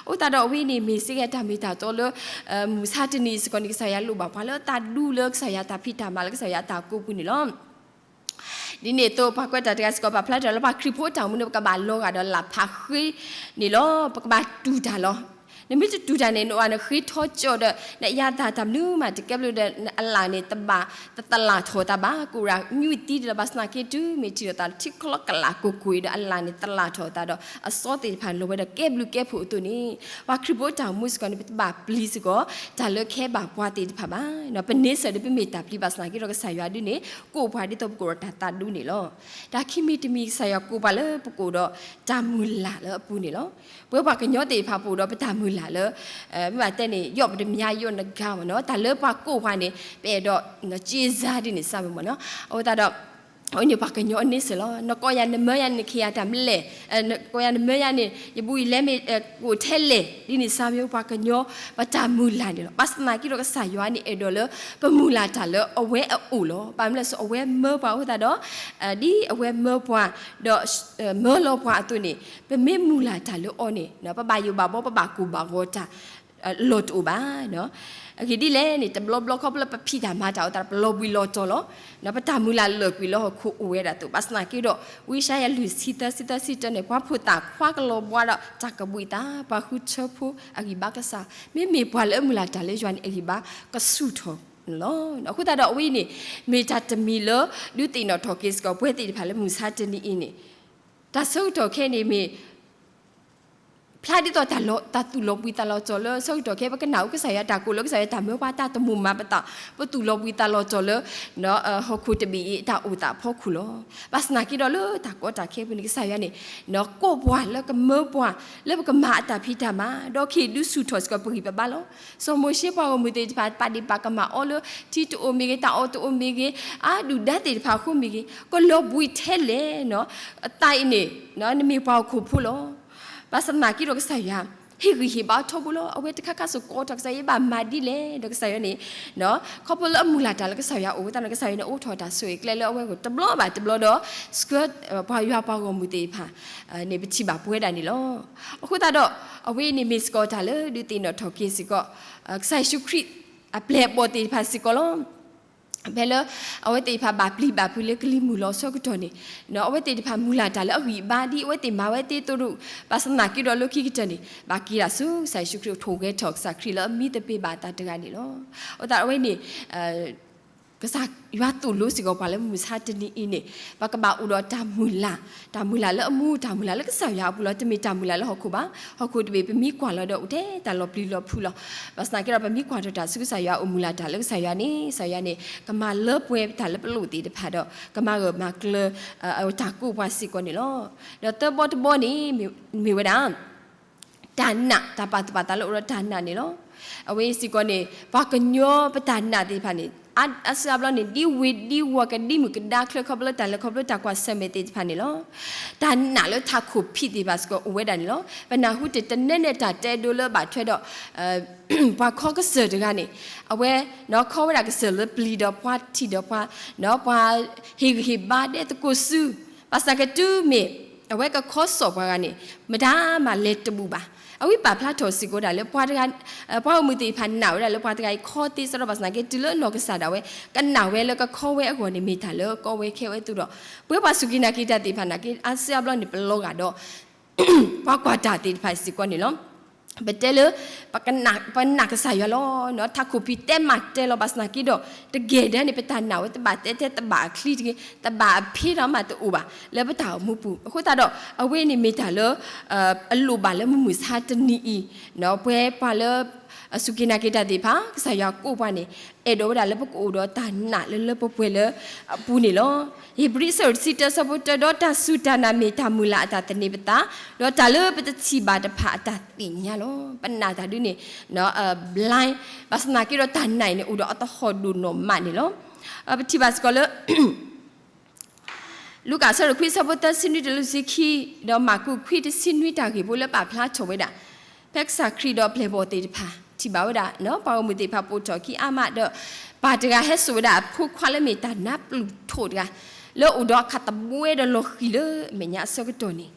အဃိသတးဒီးအဝဲန့ၣ်မ့ၢ်စ့ၢ်ကီးတၢ်မ့ၢ်တၢ်တီလၢ မုၢ်ဆါတနံၤစ့ၢ်ကီးန့ၣ် ကစၢ်ယွၤလိၣ်ဘၣ်ပှၤလၢအသးဒူလၢကစၢ်ယွၤတၢ်ဖံးတၢ်မၤလၢကစၢ်ယွၤအတၢ်ကူၣ်ပူၤန့ၣ်လီၤ. ဒ်န့ၣ်အသိးပှၤကွဲးတၢ်တဂၤစ့ၢ်ကီး ပာ်ဖျါထီၣ်လၢပှၤခရံာ်ဖိတၢ်အိၣ်မူန့ၣ် ပကဘၣ်လီၤဂာ်ဒီးလၢ်ဖးဃ့န့ၣ်လီၤ. ပကဘၣ်တူၢ်တၢ်လီၤ. နမ့ၢ်တတူၢ်တၢ်န့ၣ် နအိၣ်နဃ့ထီကၠီဒီး နယၤတၢ်တၢ်မနုၤမးတကဲဘျုးဒီး အလၢ်န့ၣ်တဘၣ် တသလၢ်ထီၣ်သးဘၣ်, ကိးရၢ်ညွံးသံဒီး ဘၣ်ဆၣ်သနာ်က့တုၤမ့ၢ်ထံၣ်လိာ်သးလၢထံချီကလးကိၢ်ကိၢ်အံၤဒီး အလၢ်န့ၣ်သလၢ်ထီၣ်သးဒီး အသီသ့ၣ်တဖၣ်လီၤဝဲဒီးကဲဘျုးကဲဖှိၣ်အသိးန့ၣ်, ပှၤခရံာ်ဖိတၢ်အိၣ်မူစ့ၢ်ကီးန့ၣ် ပတဘၣ်ပျံၤစ့ၢ်ကီး တၢ်လၢကဟဲဘၣ်ပှၤသ့ၣ်တဖၣ်ဘၣ်. ပန့ဆၢၣ်ဒီးပမ့ၢ်တၢ်ပျံၤ ဘၣ်ဆၣ်သနာ်က့ဒီး ကစၢ်ယွၤဒုန့ၣ် ကိးပှၤဒ်သိးပကအိၣ်ဒီးတၢ်သးဒူန့ၣ်လီၤ. တၢ်ခံမံၤတမံၤ ကစၢ်ယွၤကိးပှၤလၢပကအိၣ်ဒီးတၢ်မုၢ်လၢ်လၢအပူၤန့ၣ်လီၤ. ပဝဲပှၤကညီသ့ၣ်တဖၣ်ပအိၣ်ဒီးပတၢ်မုၢ်လၢ် ပမ့ၢ်မုၢ်လၢ်တၢ်မုၢ်လၢ်လၢ မ့ၢ်ဘၣ်တဲန့ၣ် ယီၣ်ပတမၠါယိၣ်နဂၤမ့ၢ်နီၤ, တၢ်လၢပှၤကိးပှၤန့ၣ် ပအဲၣ်ဒိး က့စါဒ်န့ၣ်စါမ့ၢ်နီၤ. အဃိသတးဒီး အဝဲန့ၣ်ပှၤကညီအန့ဆၢၣ်လီၤ. နကိးယၤနမၢယၤန့ၣ် နခံဂၤတၢ်မနုၤလဲၣ်, နကိးယၤနမၢယၤန့ၣ် ယဘူးယလဲမ့ၢ် ကအိၣ်ထဲလဲၣ် ဒ်န့ၣ်စါမ့ၢ်ပှၤကညီ ပတၢ်မုၢ်လၢ်န့ၣ်လီၤ. ဘၣ်ဆၣ်သနာ်က့ဒီးကစၢ်ယွၤန့ၣ် အဲၣ်ဒိးလၢ ပမုၢ်လၢ်တၢ်လၢအဝဲအအိၣ်လီၤ. ဘၣ်မနုၤလဲၣ် အဝဲမၢပှၤအဃိသတးဒီး ဒ်အဝဲမၢပှၤ ဒီး မၢလီၤပှၤအသိးန့ၣ် ပမ့ၢ်မုၢ်လၢ်တၢ်လၢအီၤန့ၣ် ပဘၣ်ယိၣ်ဘၣ်ဘီ ပဘၣ်ကိၢ်ဘၣ်ဂီၤတၢ် လီၢ်တအိၣ်ဘၣ်. အဂ့ၢ်ဒ်လဲၣ်န့ၣ် တဘျီဘျီခီဖျိလၢပဖံးတၢ်မၤတၢ်အဃိသတး ပလီၤဘှံးလီၤတီၤလီၤ. ပတၢ်မုၢ်လၢ်လၢာ်ကွံာ်လၢဟီၣ်ခိၣ်အိၣ်ဝဲဒၣ်အသိး ဘၣ်ဆၣ်သနာ်က့ဒီး ဝံယၡါယၤလွံၢ်ဆံသၢဆံသၢဆံတၢန့ၣ် ပှၤဖိသၣ်ခွါကလီၤဘှါဒီးတၢ်ကဘှံးသး ပှၤဃုထၢဖိအဂံၢ်ဘါကစၢ် မ့မ့ၢ်ပှၤလၢအမုၢ်လၢ်တၢ်လၢယွၤန့ၣ် အဂံၢ်ဘါကဆူၣ်ထီၣ်န့ၣ်လီၤ. အဃိသတးဒီးအဝဲအံၤန့ၣ် မ့ၢ်တၢ်တမံၤလၢ ဒုးသ့ၣ်နီၣ်ထီၣ်က့ၤစ့ၢ်ကီးပဝဲသ့ၣ်တဖၣ်လၢမုၢ်ဆါတနံၤအံၤန့ၣ် တၢ်ဆၢကတီၢ်ခဲအံၤန့ၣ်မ့ၢ် ဖျါဒ်သိး တၢ်သူၣ်လီၤဘှံးသးလီၤတီၤလၢဆၢကတီၢ်ခဲအံၤ ပကနၣ်အူကစၢ်ယွၤတၢ်ကိးလၢကစၢ်ယွၤတၢ်မၢပှၤတၢ်တမိၣ်မၤပသး ပသူၣ်လီၤဘှံးသးလီၤတီၤလၢ ဟီၣ်ခိၣ်တဘ့ၣ်အံၤအတၢ်အိၣ်သးအဖီခိၣ်လီၤ. ဘၣ်ဆၣ်သနာ်က့ဒီးလၢတၢ်ကီတၢ်ခဲအပူၤန့ၣ် ကစၢ်ယွၤန့ၣ် ကိးပှၤလၢကမၢပှၤ လၢပကမၤအတၢ်ဖံးတၢ်မၤ ဒီးကဟ့ၣ်ဒုးဆူၣ်ထီၣ်စ့ၢ်ကီးပဂံၢ်ပဘါလီၤ. စီၤမိၤၡ့ပှၤဂီၢ်မုၢ်သ့ၣ်တဖၣ် ပာ်ဒ့ၣ်ပာ်ကမၣ်အီၤလၢ ထံတအိၣ်မ့ၢ်ဂ့ၤ တၢ်အီၣ်တအိၣ်မ့ၢ်ဂ့ၤ အါဒုၣ်ဒါသ့ၣ်တဖၣ်အဃိမ့ၢ်ဂ့ၤ ကလီၤဘှံးထဲလဲၣ် အသးအံၤန့ၣ် နမ့ၢ်ပှၤဟီၣ်ခိၣ်ဖိလီၤ. ဘၣ်ဆၣ်သနာ်က့ဒီးကစၢ်ယွၤ ဟ့ၣ်ဂံၢ်ဟ့ၣ်ဘါထီဘိလီၤ. အဝဲတခါခါစ့ၢ်ကီးထီၣ်ကစၢ်ယွၤ ယဘၣ်မၤဒ်လဲၣ် ဒီးကစၢ်ယွၤန့ၣ် ခီဖျိလၢအမုၢ်လၢ်တၢ်လၢကစၢ်ယွၤအအိၣ်အဃိသတးန့ၣ် ကစၢ်ယွၤန့ၣ်အိးထီၣ်တၢ်ဆိၣ်ဂ့ၤကျဲလၢအဝဲအဂီၢ်တဘျီဘၣ်တဘျီဒီး ဆှၢ ပှၤယွၤပှၤဂီၢ်မုၢ်သ့ၣ်တဖၣ် န့ၣ် ပထံၣ်ဘၣ်ပဝဲဒၣ်န့ၣ်လီၤ. အဃိသတးဒီး အဝဲအံၤန့ၣ်မ့ၢ်စ့ၢ်ကီးတၢ်လၢဒုးသ့ၣ်နီၣ်ထီၣ်က့ၤစ့ၢ်ကီး ကစၢ်ယ့ၣ်ၡူးခရံာ်အပျဲၢ်အဘီၣ်သ့ၣ်တဖၣ်စ့ၢ်ကီးလီၤ. ဖဲလၢ အဝဲသ့ၣ်တဖၣ်ဘၣ်ပျံၤဘၣ်ဖုးလၢကလံၤမုၢ်လီၤအဆၢကတီၢ်န့ၣ် အဝဲသ့ၣ်တဖၣ်မုၢ်လၢ်တၢ်လၢအဂံၢ်အဘါဒ်အဝဲသ့ၣ်မၤဝဲသ့သိးဒီး ဘၣ်ဆၣ်သနာ်က့ဒီးလၢခံကတၢၢ်န့ၣ် ဘၣ်က့ၤဒၣ်ဆူကစၢ်ယ့ၣ်ၡူးခရံာ် ထိၣ်ဂဲၤထီၣ်ကစၢ်ခရံာ်လၢအမံသပ့ၤဘၣ်အသးတဂၤန့ၣ်လီၤ. အဃိသတးအဝဲန့ၣ် ကစၢ်ယွၤသိၣ်လိစ့ၢ်ကီးပှၤလၢမုၢ်ဆါတနံၤအံၤန့ၣ် ပကဘၣ်အိၣ်ဒီးတၢ်မုၢ်လၢ်, တၢ်မုၢ်လၢ်လၢအမူ တၢ်မုၢ်လၢ်လၢကစၢ်ယွၤအပူၤလီၤ. တမ့ၢ်တၢ်မုၢ်လၢ်လၢဟီၣ်ခိၣ်ဘၣ်. ဟီၣ်ခိၣ်တဘ့ၣ် ပမ့ၢ်ကွၢ်လီၤဒီးအိၣ်ထဲတၢ်လီၤပျံၤလီၤဖုးလီၤ. ဘၣ်ဆၣ်သနာ်က့ဒီး ပမ့ၢ်ကွၢ်ထီၣ်တၢ်ဆူကစၢ်ယွၤအအိၣ်မုၢ်လၢ်တၢ်လၢကစၢ်ယွၤန့ၣ် ကစၢ်ယွၤန့ၣ် ကမၤလၢပှဲၤပတၢ်လၢပလိၣ်သ့ၣ်တဖၣ်ဒီး ကမၤဂၢၢ်မၤကျၢၤ တၢ်ကိးပှၤစ့ၢ်ကီးန့ၣ်လီၤ. ဒီးသၢဘီတဘီန့ၣ် မ့ၢ်ဝဲဒၣ် တၢ်နာ် တၢ်ပာ်သူၣ်ပာ်သးလၢအိၣ်ဒီးတၢ်နာ်န့ၣ်လီၤ. အဝဲစ့ၢ်ကီးန့ၣ် ပှၤကညီပတၢ်နာ်သ့ၣ်တဖၣ်န့ၣ် အါစုအါဘျီန့ၣ် ဒ်ဝ့ၤဒ်ဝီၤ ကဒံမုၢ်ကဒါချၢ ခီဖျိလၢတၢ်လဲၤခီဖျိတၢ်ကွၢ်ဆၢၣ်မဲာ်သ့ၣ်တဖၣ်န့ၣ်လီၤ. တၢ်နာ်လၢထးခိၣ်ဖံးသ့ၣ်တဖၣ်စ့ၢ်ကီးအိၣ်ဝဲဒၣ်န့ၣ်လီၤ. ပနၢ်ဟူတၢ်တနဲနဲတၢ်တဲဒိလၢဘၣ်ထွဲဒီး ပှၤခီကစၢၢ်တဂၤန့ၣ် အဝဲ ခီဝဲဒၣ်ကစၢၢ်လၢပျံၤဒီးပှၤထံၣ်ဒီးပှၤ ပှၤဟ့ၣ်ဂံၢ်ဟ့ၣ်ဘါဒဲသကိးစု ဘၣ်ဆၣ်ကတုၤမ့ၢ် အဝဲကခီစိာ်ပှၤဂၤန့ၣ် မတၤမးလဲၤတဘူၣ်ဘၣ်. အဝဲပာ်ဖျါထီၣ်စ့ၢ်ကီးဒၣ်လၢပှၤတဂၤ ပှၤဂီၢ်မုၢ်သ့ၣ်တဖၣ်နာ်ဝဲဒၣ်လၢပှၤတဂၤအံၤခီသ့စ့ၢ်ကီး ဘၣ်ဆၣ်သနာ်က့ တုၤလၢအနီၢ်ကစၢ်ဒၣ်ဝဲ ကနာ်ဝဲလၢကခီဝဲအဂီၢ်န့ၣ် မ့ၢ်တၢ်လၢကီဝဲခဲဝဲအသိးဒီး ပဝဲပှၤစူၢ်က့ၤနာ်က့ၤတၢ်သ့ၣ်တဖၣ်နာ်က့ အါစုအါဘျီန့ၣ် ပလီၤဂာ်ဒီး ပှၤကွၢ်တၢ်သ့ၣ်တဖၣ်စ့ၢ်ကီးန့ၣ်လီၤ. ပတဲလၢ ပနာ်ကစၢ်ယွၤလီၤ. ထးခိၣ်ဖံးတဲမၤတဲလီၤ ဘၣ်ဆၣ်သနာ်က့ဒီး တကဲၢ်ဒၣ်န့ၣ် ပတၢ်နာ်ဝဲတဘၣ်တဲထဲတဘၣ်အချံတဂ့ၤ တဘၣ်အဖ့တၢ်မးတအိၣ်ဘၣ် လၢပတၢ်အိၣ်မူပူၤ. အဃိသတးဒီး အဝဲန့ၣ်မ့ၢ်တၢ်လၢ အလိၣ်ဘၣ်လၢမုၢ်မုၢ်ဆါတနံၤအံၤ ပဝဲပှၤလၢ အစူၢ်က့ၤနာ်က့ၤတၢ်သ့ၣ်တဖၣ် ကစၢ်ယွၤကိးပှၤန့ၣ် အဲၣ်ဒိးဝဲဒၣ်လၢပကအိၣ်ဒီးတၢ်နာ်လၢလၢပှဲၤပှဲၤလၢအပူၤန့ၣ်လီၤ. ဧ့ၤဘြံၤအဆၢဒိၣ်တဆံတၢ အဆၢဖိတၢ ဒီးတၢ်စူၢ်တၢ်နာ်မ့ၢ်တၢ်မုၢ်လၢ်အတၢ်သန့ၤပသး, ဒီးတၢ်လၢပတထံၣ်ဘၣ်တဖၣ်အတၢ်သ့ၣ်ညါလီၤ. ပနာ်တၢ်ဒ်န့ၣ် blind ဘၣ်ဆၣ်သနာ်က့ဒီးတၢ်နာ်အံၤန့ၣ် အိၣ်ဒီးအတဟီၣ်ဒိၣ်နီၢ်မးန့ၣ်လီၤ. ပထံၣ်ဘၣ်စ့ၢ်ကီးလၢ လူၤကၣ်အဆၢဒိၣ်ခွံ အဆၢဖိသၢဆံနွံတုၤလၢလွံၢ်ဆံခံ, ဒီးမၢ်ကူးခွံတဆံနွံ တၢ်ဂ့ၢ်ဖိလၢပာ်ဖျါထီၣ်ဝဲဒၣ် ဖဲကစၢ်ခရံာ်ဒီးပျဲၢ်ဘီၣ်သ့ၣ်တဖၣ် ထံၣ်ဘၣ်ဝဲဒၣ် ပှၤဂီၢ်မုၢ်သ့ၣ်တဖၣ်ပိာ်ထီၣ်ခံအါမးဒီး ပၢ်တဂၤဟဲစိာ်ဝဲဒၣ်အဖိခွါလၢမ့ၢ်တၢ်နါပျုၢ်ထိးတဂၤ လၢအိၣ်ဒီးအခးသဘှဲဒီးလီၤဃံၤလၢအမဲာ်ညါအဆၢကတီၢ်န့ၣ်,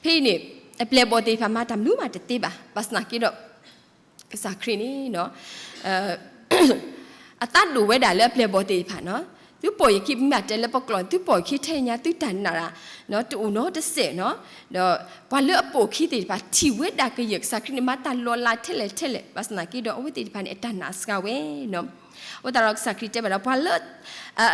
ဖဲအံၤန့ၣ် အပျဲၢ်ဘီၣ်သ့ၣ်တဖၣ်မၤတၢ်မနုၤမးတသ့ဘၣ်. ဘၣ်ဆၣ်သနာ်က့ဒီး ကစၢ်ခရံာ်န့ၣ် အသးဒိၣ်ဝဲဒၣ်လၢအပျဲၢ်ဘီၣ်သ့ၣ်တဖၣ်န့ၣ်, သုပိာ်ယခံ ပမ့ၢ်တဲလၢပကျိာ်န့ၣ် သုပိာ်ယခံထဲညါ သုတၢ်နာ်တၢ် တအိၣ်နီတစဲးန့ၣ်, ဒီးပှၤလၢအပိာ်ခံသ့ၣ်တဖၣ် ထံၣ်ဝဲဒၣ်ကယဲၢ် ကစၢ်ခရံာ်န့ၣ် မၤတၢ်လီၤလးထဲလဲၣ်ထဲလဲၣ်, ဘၣ်ဆၣ်သနာ်က့ဒီး အဝဲသ့ၣ်တဖၣ်န့ၣ် အတၢ်နာ်စှၤဝဲန့ၣ်. အဃိသတးဒီးကစၢ်ခရံာ်တဲဘၣ်ဒီး ပှၤလၢ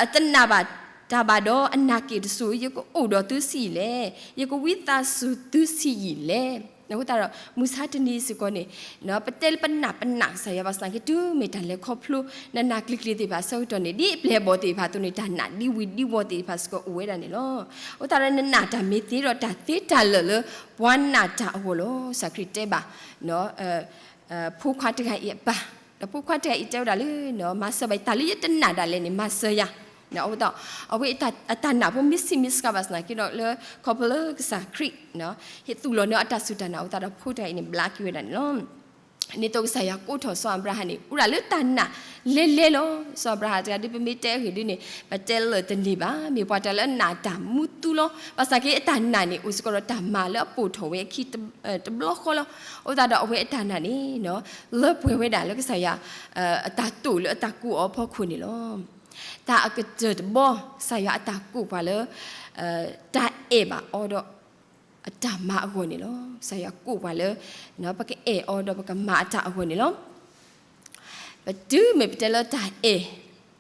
အတနာ်ဘၣ်တၢ်ဘၣ်ဒီး အနာ်က့ၣ်တစိၤ ယကအိၣ်ဒီးသုဆံးယံာ်လဲၣ်, ယကဝံသးစူၤသုဆံးယံာ်လဲၣ် အဃိသတးဒီး မုၢ်ဆါတနံၤစ့ၢ်ကီးန့ၣ် ပတဲလၢပနာ်ပနာ်ကစၢ်ယွၤ ဘၣ်ဆၣ်သနာ်က့ တုၤမ့ၢ်တၢ်လဲၤခီဖျိ နနာ်ကျံၤကျံၤသ့ၣ်တဖၣ်အဆၢကတီၢ်န့ၣ် ဒ်အပျဲၢ်အဘီၣ်သ့ၣ်တဖၣ်အသိးန့ၣ် တၢ်နာ်ဒံဝံၤဒံဝီၤသ့ၣ်တဖၣ်စ့ၢ်ကီးအိၣ်ဝဲဒၣ်န့ၣ်လီၤ. အဃိသတးဒီး နနာ်တၢ်မ့ၢ်သ့ဒီးတၢ်သ့တၢ်လၢာ်လၢ ပှၤနာ်တၢ်အဂီၢ်လီၤ. ကစၢ်ခရံာ်တဲဘၣ် ဖိခွါတဂၤအံၤအပၢ်, ဒီးဖိခွါတဂၤအံၤတဲဝဲဒၣ်လၢ မၤစၢၤဘၣ်အံၤ တၢ်လၢယတနာ်ဒၣ်လဲာ်န့ၣ် မၤစၢၤယၤ. အဃိသတးဒီး အဝဲအတၢ်နာ်ဖိမ့ၢ်ဆံးမ့ၢ်စှၤဘၣ်ဆၣ်သနာ်က့ဒီး လၢခီဖျိလၢကစၢ်ခရံာ် ဟ့ၣ်သူၣ်လီၤန့ၢ်အတၢ်စူၢ်တၢ်နာ်အဃိသတးဒီး ဖိတဂၤအံၤန့ၣ် ဘျါက့ၤဝဲဒၣ်န့ၣ်လီၤ. ဒ်သိးကစၢ်ယွၤကိးထီၣ်စီၤအၤဘြၤဟၣ်န့ၣ် အိၣ်ဒၣ်လၢတၢ်နာ်လဲၤလဲၤလီၤ. စီၤအၤဘြၤဟၣ်တဂၤဒ်ပမ့ၢ်တဲအဂ့ၢ်ဒ်န့ၣ် ပတဲလၢာ်တန့ၢ်ဘၣ်. မ့ၢ်ပှၤတဂၤလၢအနာ်တၢ်မူသူလီၤ. ဘၣ်ဆၣ်က့အတၢ်နာ်န့ၣ် အိၣ်စ့ၢ်ကီးဒီးတၢ်မၤလၢအပိာ်ထီၣ်ဝဲအခံ တဘျီဃီလီၤ. အဃိသတးဒီးအဝဲအတၢ်နာ်န့ၣ် လၢပှဲၤဝဲဒၣ်လၢကစၢ်ယွၤ အတၢ်တိာ်လၢအတၢ်ကိးအီၤအဖီခိၣ်န့ၣ်လီၤ. တၢ်အကတၢၢ်တဘီ ကစၢ်ယွၤအတၢ်ကိးပှၤလၢ တၢ်အဲၣ်ဘၣ်အီၤဒီး အတၢ်မၤအဂီၢ်န့ၣ်လီၤ. ကစၢ်ယွၤကိးပှၤလၢ ပကအဲၣ်အီၤဒီးပကမၤအတၢ်အဂီၢ်န့ၣ်လီၤ. ပတုၤမ့ၢ်ပတဲလၢတၢ်အဲၣ်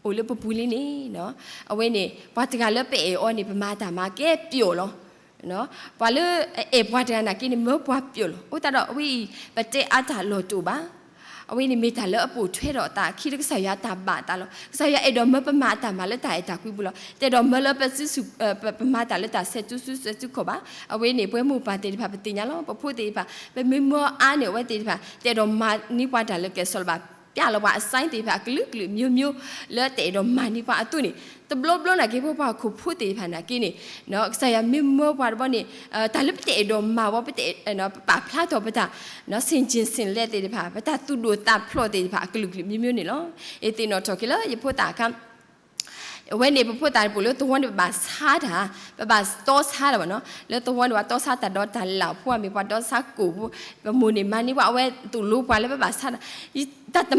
အိၣ်လၢပပူၤလံန့ၣ် အဝဲန့ၣ် ပှၤတဂၤလၢပအဲၣ်အီၤန့ၣ် ပမၤတၢ်မၤကဲပျိာ်လီၤ. ပှၤလၢအအဲၣ်ပှၤတဂၤနာ်က့န့ၣ် မၢပှၤပျိာ်လီၤ. အဃိသတးဒီး အဝဲအံၤ ပတဲအါတၢ်လီၢ်တအိၣ်ဘၣ်. အဝဲန့ၣ်မ့ၢ်တၢ်လၢအပိာ်ထွဲဒီးအသးအခံလၢကစၢ်ယွၤတၢ်ဘၣ်အသးလီၤ. ကစၢ်ယွၤအဲၣ်ဒိးမၢပမၤအတၢ်မၤလၢတၢ်အဲၣ်တၢ်ကွံပူၤလီၤ. တအဲၣ်ဒိးမၢလၢပစုဆူၣ် ပမၤတၢ်လၢတၢ်ဆဲးတူဆူဆဲးတူခီၣ်ဘၣ်. အဝဲန့ၣ် ပဝဲမိၢ်ပၢ်သ့ၣ်တဖၣ် ပသ့ၣ်ညါလီၤ. ပဖိသ့ၣ်တဖၣ် ပမ့ၢ်မၢအါန့ၢ်အဝဲသ့ၣ်တဖၣ် တအဲၣ်ဒိးမၤန့ၢ်ပှၤတၢ်လၢကဲၣ်ဆိးလၢၤဘၣ်. ပျဲလီၤပှၤအစဲသ့ၣ်တဖၣ် အကလုာ်ကလုာ်မျိုးမျိုး လၢတအဲၣ်ဒိးမၤန့ၢ်ပှၤအသိးန့ၣ် တဘျီဘျီနာ်က့ ပပှၤဟီၣ်ခိၣ်ဖိသ့ၣ်တဖၣ်နာ်က့န့ၣ် ကစၢ်ယွၤမ့ၢ်မၢပှၤတဘျီန့ၣ် တၢ်လၢပတအဲၣ်ဒိးမၤဝဲ ပတ ပပာ်ဖျါထီၣ်ပတၢ် ဆင်ခြင်ဆင်လည်သ့ၣ်တဖၣ် ပတၢ်သူၣ်ဒိၣ်သးဖျိးသ့ၣ်တဖၣ် အကလုာ်ကလုာ်မျိုးမျိုးန့ၣ်လီၤ. ယသ့ၣ်နီၣ်ထီၣ်က့ၤလၢယဖိသၣ်အခါ အဝဲန့ၣ် ပဖိသၣ်တပူၤလၢသဝီန့ၣ် ပဘၣ်ဆါတၢ်, ပဘၣ်တီဆါတၢ်ဘၣ်နီၤ, လၢသဝီန့ၣ် ပှၤတီဆါတၢ်ဒီးတၢ်လၢ်ဖိမ့ၢ် ပှၤတီဆါကိၣ်ဖိ, ပမိၢ်န့ၣ်မၤန့ၢ်ပှၤ အဝဲသိၣ်လိပှၤလၢပဘၣ်ဆါတၢ်, တၢ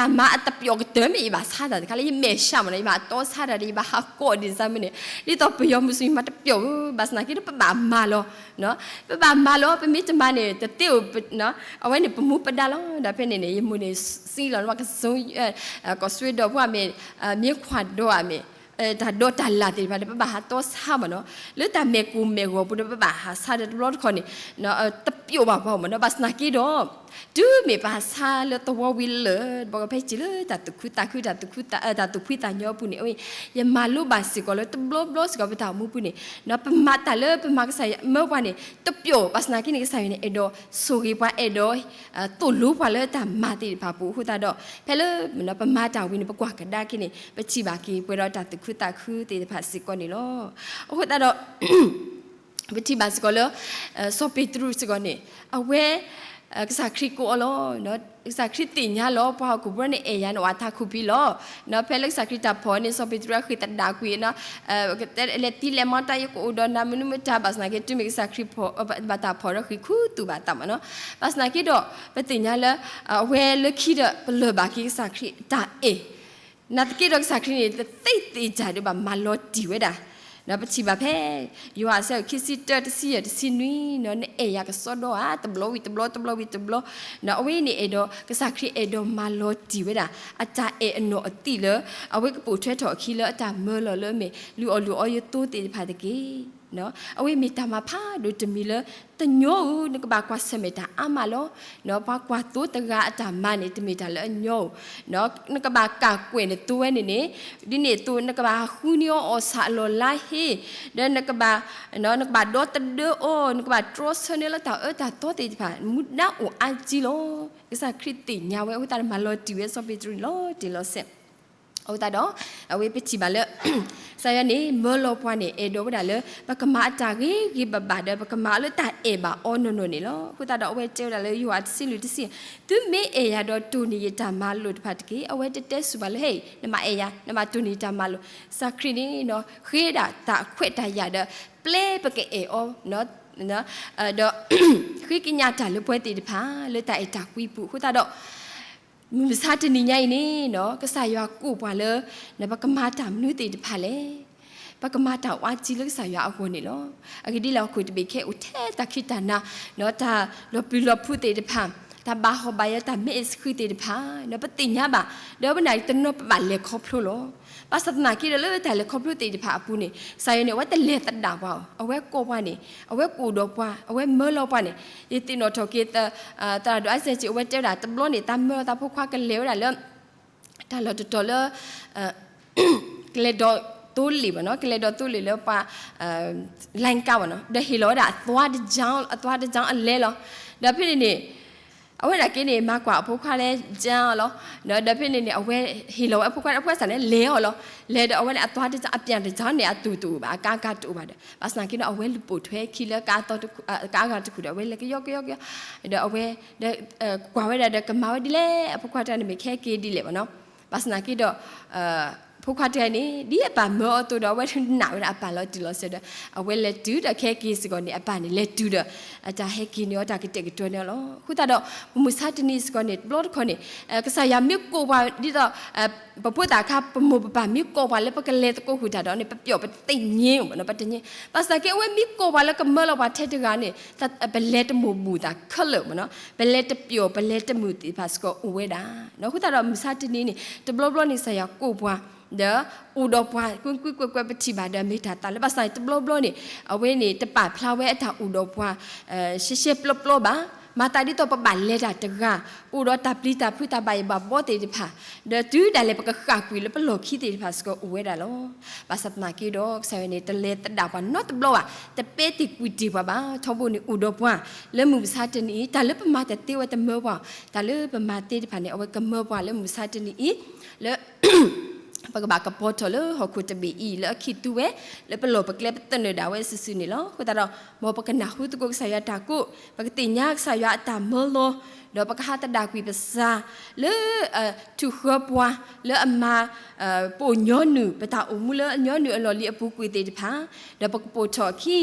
်မၤအတပျီၣ်ကတၢၢ်မ့ၢ် ယဘၣ်ဆါတၢ်တခါလၢယမဲာ်ဆှးမ့ၢ်နီၤ, ယဘၣ်တီဆါတၢ်ဒီး ယဘၣ်ဟးကိးဒ်စၢ်မ့ၢ်န့ၣ်, ဒ်သိးပယီၤမုၢ်ဆူၣ် ယမၤတပျီၣ်ဧၢ, ဘၣ်ဆၣ်သနာ်က့ဒီး ပဘၣ်မၤလီၤ ပဘၣ်မၤလီၤ, ပမ့ၢ်တမၤန့ၣ် တသ့ဧိၤ, အဝဲန့ၣ်ပမူပဒါလီၤ. ဒီးဖဲန့ၣ်န့ၣ် ယမိၢ်န့ၣ် စံလီၤန့ၢ်ပှၤကစိ ကီၢ်စွ့ဒီးဖိမ့ၢ် မ့ၢ်ခွါဒီးမ့ၢ် တၢ်ဒီးတၢ်လၢ်သ့ၣ်တဖၣ်ဒီး ပဘၣ်ဟးတီဆါမ့ၢ်နီၤ, လၢတၢ်မဲာ်ကိၢ်မဲာ်ဂီၤပူၤဒီး ပဘၣ်ဟးဆါဒီးတဘျီတခီၣ်န့ၣ် တပျီၣ်ဘၣ်ပှၤမ့ၢ်နီၤ, ဘၣ်ဆၣ်သနာ်က့ဒီး တုၤမ့ၢ်ပဟးဆါလၢသဝီဝံၤလၢာ် ဘၣ်ကဖဲစံးလၢတၢ်သူၣ်ခုသးခု တၢ်သူၣ်ဖှံသးညီအပူၤန့ၣ် အဝဲ ယမၤလိဘၣ်စ့ၢ်ကီးလၢတဘျီဘျီစ့ၢ်ကီး ပတၢ်အိၣ်မူပူၤန့ၣ် ပမၤတၢ်လၢပမၤကစၢ်ယွၤမၢပှၤန့ၣ် တပျီၣ်, ဘၣ်ဆၣ်သနာ်က့န့ၣ် ကစၢ်ယွၤန့ၣ် အဲၣ်ဒိးဆိၣ်ဂ့ၤပှၤ အဲၣ်ဒိး သိၣ်လိပှၤလၢတၢ်မၤသ့ၣ်တဖၣ်ပူၤအဃိသတးဒီး ဖဲလၢပမၤတၢ်ဝံၤန့ၣ် ပကွၢ်ကဒါက့ၤန့ၣ် ပထံၣ်ဘၣ်က့ၤပှဲၤဒီးတၢ်သူၣ်ခုသးခုသ့ၣ်တဖၣ်စ့ၢ်ကီးန့ၣ်လီၤ. အဃိသတးဒီး ပထံၣ်ဘၣ်စ့ၢ်ကီးလၢ စီၤပ့းတရူးစ့ၢ်ကီးန့ၣ် အဝဲ ကစၢ်ခရံာ်ကိးအီၤလီၤ. ကစၢ်ခရံာ်သ့ၣ်ညါလီၤ ပှၤဟီၣ်ခိၣ်ဖိန့ၣ် အဲၣ်ယၤန့ၣ် အိၣ်အထးခိၣ်ဖံးလီၤ. ဖဲလၢကစၢ်ခရံာ်တၢ်ဖီၣ်န့ၣ် စီၤပ့းတရူးအဃ့ၢ်သဒၣ်ကွံာ် လဲၤသံလဲၤမၤတၢ် ယကအိၣ်ဒီးနၤမနုၤမတၤ ဘၣ်ဆၣ်သနာ်က့ တုၤမ့ၢ်ကစၢ်ခရံာ်ဖီၣ် ဘၣ်တၢ်ဖီၣ်ဒီးဃ့ၢ်ခူသူၣ်ဘၣ်တၢ်မ့ၢ်နီၤ. ဘၣ်ဆၣ်သနာ်က့ဒီး ပသ့ၣ်ညါလၢ အဝဲလၢခံဒီး ပလၢၢ်ဘၣ်က့ၤကစၢ်ခရံာ်တၢ်အဲၣ် နာ်သက့ဒီးကစၢ်ခရံာ်န့ၣ် တသ့သ့ၣ်တၢ်ဒီးဘၣ်မၤလီၤတံၢ်ဝဲဒၣ်. ပထံၣ်ဘၣ်ဖဲ ယိၤဟၣ်အဆၢခံဆံတၢ တဆံယဲၢ် တဆံနွံနီၤ နအဲၣ်ယၤကစီဒီဧါ တဘျီဝံၤတဘျီ တဘျီဝံၤတဘျီနီၤ အဝဲန့ၣ်အဲၣ်ဒိး ကစၢ်ခရံာ်အဲၣ်ဒိးမၤလီၤတံၢ်ဝဲဒၣ် အတၢ်အဲၣ်အနီၢ်အသံၣ်လၢ အဝဲကပိာ်ထွဲထီၣ်အခံလၢအတၢ်မၢလီၤလၢအမ့ၢ် လုၢ်အီၣ်လုၢ်အီယသိသ့ၣ်တဖၣ်တက့ၢ်. အဝဲမ့ၢ်တၢ်မၤဖးဒိၣ်တမံၤလၢ တညီဧိၤ နကဘၣ်ကွၢ်ဆၢၣ်မဲာ်တၢ်အါမးလီၤ. ပှၤကွၢ်သိတဂၤအတၢ်မၤန့ၣ် တမ့ၢ်တၢ်လၢအညီဧိၤ နကဘၣ်ကၢ်ကွဲၢ်နသိဝဲန့ၣ်န့ၣ် ဒ်န့ၣ်အသိး နကဘၣ်ဟးဃုန့ၢ်အီၤအီၣ်ဆၣ်အလီၢ်လါဟ့ ဒီးနကဘၣ် နကဘၣ်ဒီသဒၢအီၤ နကဘၣ်တြီဆၢန့ၢ်လၢတၢ်အၢတၢ်သီသ့ၣ်တဖၣ် မူဒါအိၣ်အါကံလီၤ. ကစၢ်ခရံာ်သ့ၣ်ညါဝဲအဃိသတးဒီး မၤလီၤတံၢ်ဝဲစီၤပ့းတရူးန့ၣ်လီၤတံၢ်လီၤဆဲး အဃိသတးဒီး အဝဲပထံၣ်ဘၣ်လၢ ကစၢ်ယွၤန့ၣ် မၢလီၤပှၤန့ၣ် အဲၣ်ဒိးဝဲဒၣ်လၢ ပကမၤအတၢ်ဂ့ၤဂ့ၤဘၣ်ဘၣ်ဒီး ပကမၤအီၤလၢတၢ်အဲၣ်ဘၣ်အီၤနီၢ်နီၢ်န့ၣ်လီၤ. အဃိသတးဒီး အဝဲတဲဝဲဒၣ်လၢယိၤဟၣ်တဆံလွံၢ်တဆံ သုမ့ၢ်အဲၣ်ယၤဒီးတိၢ်န့ၢ်ယတၢ်မၤလိာ်တဖၣ်တက့ၢ်. အဝဲတတဲဆူၣ်ဘၣ်လၢ ဟဲအံၤ နမၤအဲၣ်ယၤ နမၤတိၢ်န့ၢ်ယတၢ်မၤလိာ်. ကစၢ်ခရံာ်န့ၣ် ဃ့ဒၣ်တၢ်အခွဲးတၢ်ယာ်ဒီး ပျဲပကအဲၣ်အီၤ ဒီး ဃ့ကညးတၢ်လၢပှဲၤသ့ၣ်တဖၣ် လၢတၢ်အဲၣ်တၢ်ကွံပူၤအဃိသတးဒီး မုၢ်မဆါတနံၤညါအံၤန့ၣ်နီၤ ကစၢ်ယွၤကိးပှၤလၢ ပကမၤတၢ်မနုၤသ့ၣ်တဖၣ်လဲၣ်. ပကမၤတၢ်အါကံလၢကစၢ်ယွၤအဂီၢ်န့ၣ်လီၤ. အဂ့ၢ်ဒ်လဲၣ် ဟီၣ်ခိၣ်တဘ့ၣ်ခဲအံၤအိၣ်ထဲတၢ်ခံးတၢ်နၤ တၢ်လီၤပျံၤလီၤဖုးသ့ၣ်တဖၣ် တၢ်ဘၣ်ဟီၣ်ဘၣ်ယၢၤ တၢ်မဲာ်အ့ၣ်စဃံးသ့ၣ်တဖၣ် ဒီးပသ့ၣ်ညါဘၣ်, ဒီးပနာ်တနီၤပဘၣ်လဲၤခီဖျိလီၤ. ဘၣ်ဆၣ်သနာ်က့ဒီး လၢတၢ်လဲၤခီဖျိသ့ၣ်တဖၣ်အပူၤန့ၣ် ကစၢ်ယွၤန့ၣ် အဝဲတလဲၤသဒၣ်ပှၤအီၤ, အဝဲကိးပှၤန့ၣ် အဝဲကအိၣ်ဒီးပှၤ, အဝဲမၢလီၤပှၤန့ၣ်, ယသ့ၣ်နီၣ်ထီၣ်က့ၤ သရၣ်ဒိၣ်အါစဲးက့ အဝဲတဲဝဲဒၣ် တဘျီန့ၣ် တၢ်မၢလီၤသးဖိခွါကလဲၤဝဲဒၣ်လၢ တၢ်လီၢ်တတီၤလၢ ကလဲၤဒိးသိလ့ၣ်ဘၣ်နီၤ, ကလဲၤဒိးသိလ့ၣ်လၢပှၤ လိုင်းကားဘၣ်နီၤ, ဒီးဟ့ၣ်လီၤဝဲဒၣ်အသွါတကၠီ, အသွါတကၠီအလဲလီၤ. ဒီးဖဲန့ၣ်န့ၣ် အဝဲဒၣ်က့န့ၣ် မၤကွၢ်အဖိခွါလဲၤကၠီလီၤ. ဒီးဖဲန့ၣ်န့ၣ် အဝဲဟ့ၣ်လီၤဝဲအဖိခွါ အဖိခွါစ့ၢ်န့ၣ် လဲၤအီၤလီၤ. လဲၤဒီးအဝဲန့ၣ် အသွါတကၠီ အပၠၣ်တကၠီန့ၣ် အတူၢ်တအိၣ်ဘၣ်, အကါကါတအိၣ်ဘၣ်ဒီး ဘၣ်ဆၣ်သနာ်က့ဒီး အဝဲလူၤပိာ်ထွဲခံလၢ ကါအဂၤတခူၣ်ဒီး အဝဲလဲၤကယီကယီကယီ, ဒီးအဝဲ ဒီးကွၢ်ဝဲဒၣ်ဒီး ကမၤဝဲဒ်လဲၣ်, အဖိခွါတဂၤန့ၣ်မ့ၢ်ကဟဲက့ၤဒ်လဲၣ်ဘၣ်နီၤ. ဘၣ်ဆၣ်သနာ်က့ဒီး ဖိခွါတဂၤန့ၣ် ဒ်အပၢ်မၢအီၤအသိးဒီး အဝဲနာ်ဝဲဒၣ်အပၢ်လီၤတံၢ်လီၤဆဲးဒီး အဝဲလဲၤတုၤဒီး ကဟဲက့ၤစ့ၢ်ကီးန့ၣ် အပၢ်န့ၣ် လဲၤတုၤဒီး အတၢ်ဟဲက့ၤန့ၢ်အီၤ တၢ်ကတဲာ်ကတီၤန့ၢ်အီၤလီၤ. အဃိသတးဒီး မုၢ်မဆါတနံၤစ့ၢ်ကီးန့ၣ် တဘျီတခီၣ်န့ၣ် ကစၢ်ယွၤမ့ၢ်ကိးပှၤဒ်သိး ပဖိသၣ်ခါ ပမိၢ်ပပၢ်မ့ၢ်ကိးပှၤလၢပကလဲၤသကိးဃုာ်တၢ်ဒီးန့ၣ် ပပျီၣ်ပသ့ၣ်ညါဘၣ်နီၤ, ပတသ့ၣ်ညါ. ဘၣ်ဆၣ်သနာ်က့ အဝဲမ့ၢ်ကိးပှၤလၢကမၢလီၤပှၤထဲတဂၤန့ၣ် ပလဲၤတမိၢ်ဘူၣ်သးခဲလၢာ်ဘၣ်နီၤ, ပလဲၤတပျီၣ် ပလဲၤတမုာ်သ့ၣ်တဖၣ်စ့ၢ်ကီးအိၣ်ဝဲဒၣ်. အဃိသတးဒီး မုၢ်မဆါတနံၤန့ၣ် တဘျီဘျီန့ၣ် ကစၢ်ယွၤကိးပှၤ ဒီးအိၣ်ဒီးပှၤ ကွ့ၢ်ကွ့ၢ်ကွဲးကွဲး ပထံၣ်ဘၣ်ဒီး မ့ၢ်တၢ်သးလၢ ဘၣ်ဆၣ်န့ၣ် တဘျီဘျီန့ၣ် အဝဲန့ၣ် တပာ်ဖျါဝဲအတၢ်အိၣ်ဒီးပှၤ ရှဲရှဲပျီပျီဘၣ်. မၤသးဒ်သိးပဘၣ်လဲၤတၢ်တဂၤ ပအိၣ်ဒီးတၢ်ပျံၤတၢ်ဖုး တၢ်ဘၣ်ယိၣ်ဘၣ်ဘီသ့ၣ်တဖၣ်, ဒီးတုၤဒၣ်လဲာ်ပကဃၣ်ကွံာ်လၢပလီၢ်ခံသ့ၣ်တဖၣ်စ့ၢ်ကီးအိၣ်ဝဲဒၣ်လီၤ. ဘၣ်ဆၣ်သနာ်က့ဒီး ကစၢ်ယွၤန့ၣ် တလဲၤသဒၣ်ပှၤနီတဘျီဘၣ်, တပဲတ့ၢ်ကွံာ်တ့ၢ်ပှၤဘၣ်. ထီဘိန့ၣ်အိၣ်ဒီးပှၤ လၢမုၢ်မဆါတနံၤအံၤ တၢ်လၢပမၤတသ့ဝဲတမၢပှၤ, တၢ်လၢပမၤသ့တဖၣ်န့ၣ် အဝဲကမၢပှၤလၢမုၢ်မဆါတနံၤအံၤ လၢ ပကဘၣ်ကပီၤထီၣ်လၢဟီၣ်ခိၣ်တဘ့ၣ်အံၤ လၢအခံးသူဝဲ လၢပလီၢ်ပကျဲ ပသနၢၣ်ဒၣ်ဝဲစုာ်စုာ်န့ၣ်လီၤ. အဃိသတးဒီး မ်ပကနၢ်ဟူသကိးကစၢ်ယွၤတၢ်ကိး, ပကသ့ၣ်ညါကစၢ်ယွၤအတၢ်မၢလီၤ, ဒီးပကဟးသဒၣ်ကွံာ်ပသး လၢ ထုးဃၢပှၤ လၢအမၤ ပအိၣ်ညီနုၢ် ပတၢ်အိၣ်မူလၢညီနုၢ်အလီၢ်လံၤအပူၤကွံာ်သ့ၣ်တဖၣ်, ဒီးပကပိာ်ထီၣ်အခံ,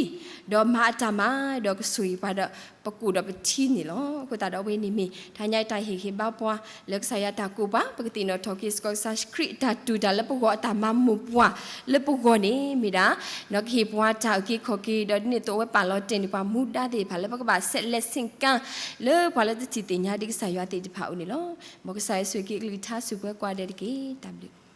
ဒီးမၤအတၢ်မၤ ဒီးကဆိၣ်ဂ့ၤပှၤဒီး ပကိၣ်ဒီးပထံန့ၣ်လီၤ. အဃိသတးဒီး အဝဲန့ၣ်မ့ၢ် တဟါညါအတၢ်ဟ့ၣ်ဂံၢ်ဟ့ၣ်ဘါပှၤ လၢကစၢ်ယွၤတၢ်ကိးပှၤ, ပကသ့ၣ်နီၣ်ထီၣ်က့ၤစ့ၢ်ကီးကစၢ်ခရံာ်အတၢ်တူၢ်တၢ်လၢပဂီၢ် အတၢ်မၤမိၢ်ပှၢ်လၢပဂီၢ်န့ၣ် မ့ၢ်ဒၣ် ကဟ့ၣ်ပှၤတၢ်အုၣ်က့ၤခီၣ်က့ၤ ဒီးဒ်န့ၣ်အသိးအဝဲပာ်လီၤတဲာ်န့ၢ်ပှၤမူဒါသ့ၣ်တဖၣ် လၢပကဘၣ်ဆဲးလဲၤဆ့ၣ်ကါ လၢပှၤလၢတထံၣ်သ့ၣ်ညါဒံးကစၢ်ယွၤသ့ၣ်တဖၣ်အအိၣ်န့ၣ်လီၤ. မ်ကစၢ်ယွၤဆိၣ်ဂ့ၤက့ၤအကလုၢ်ကထါ ဆိၣ်ပှဲၤကိးဂၤဒဲးတက့ၢ်. တၢ်ဘျုး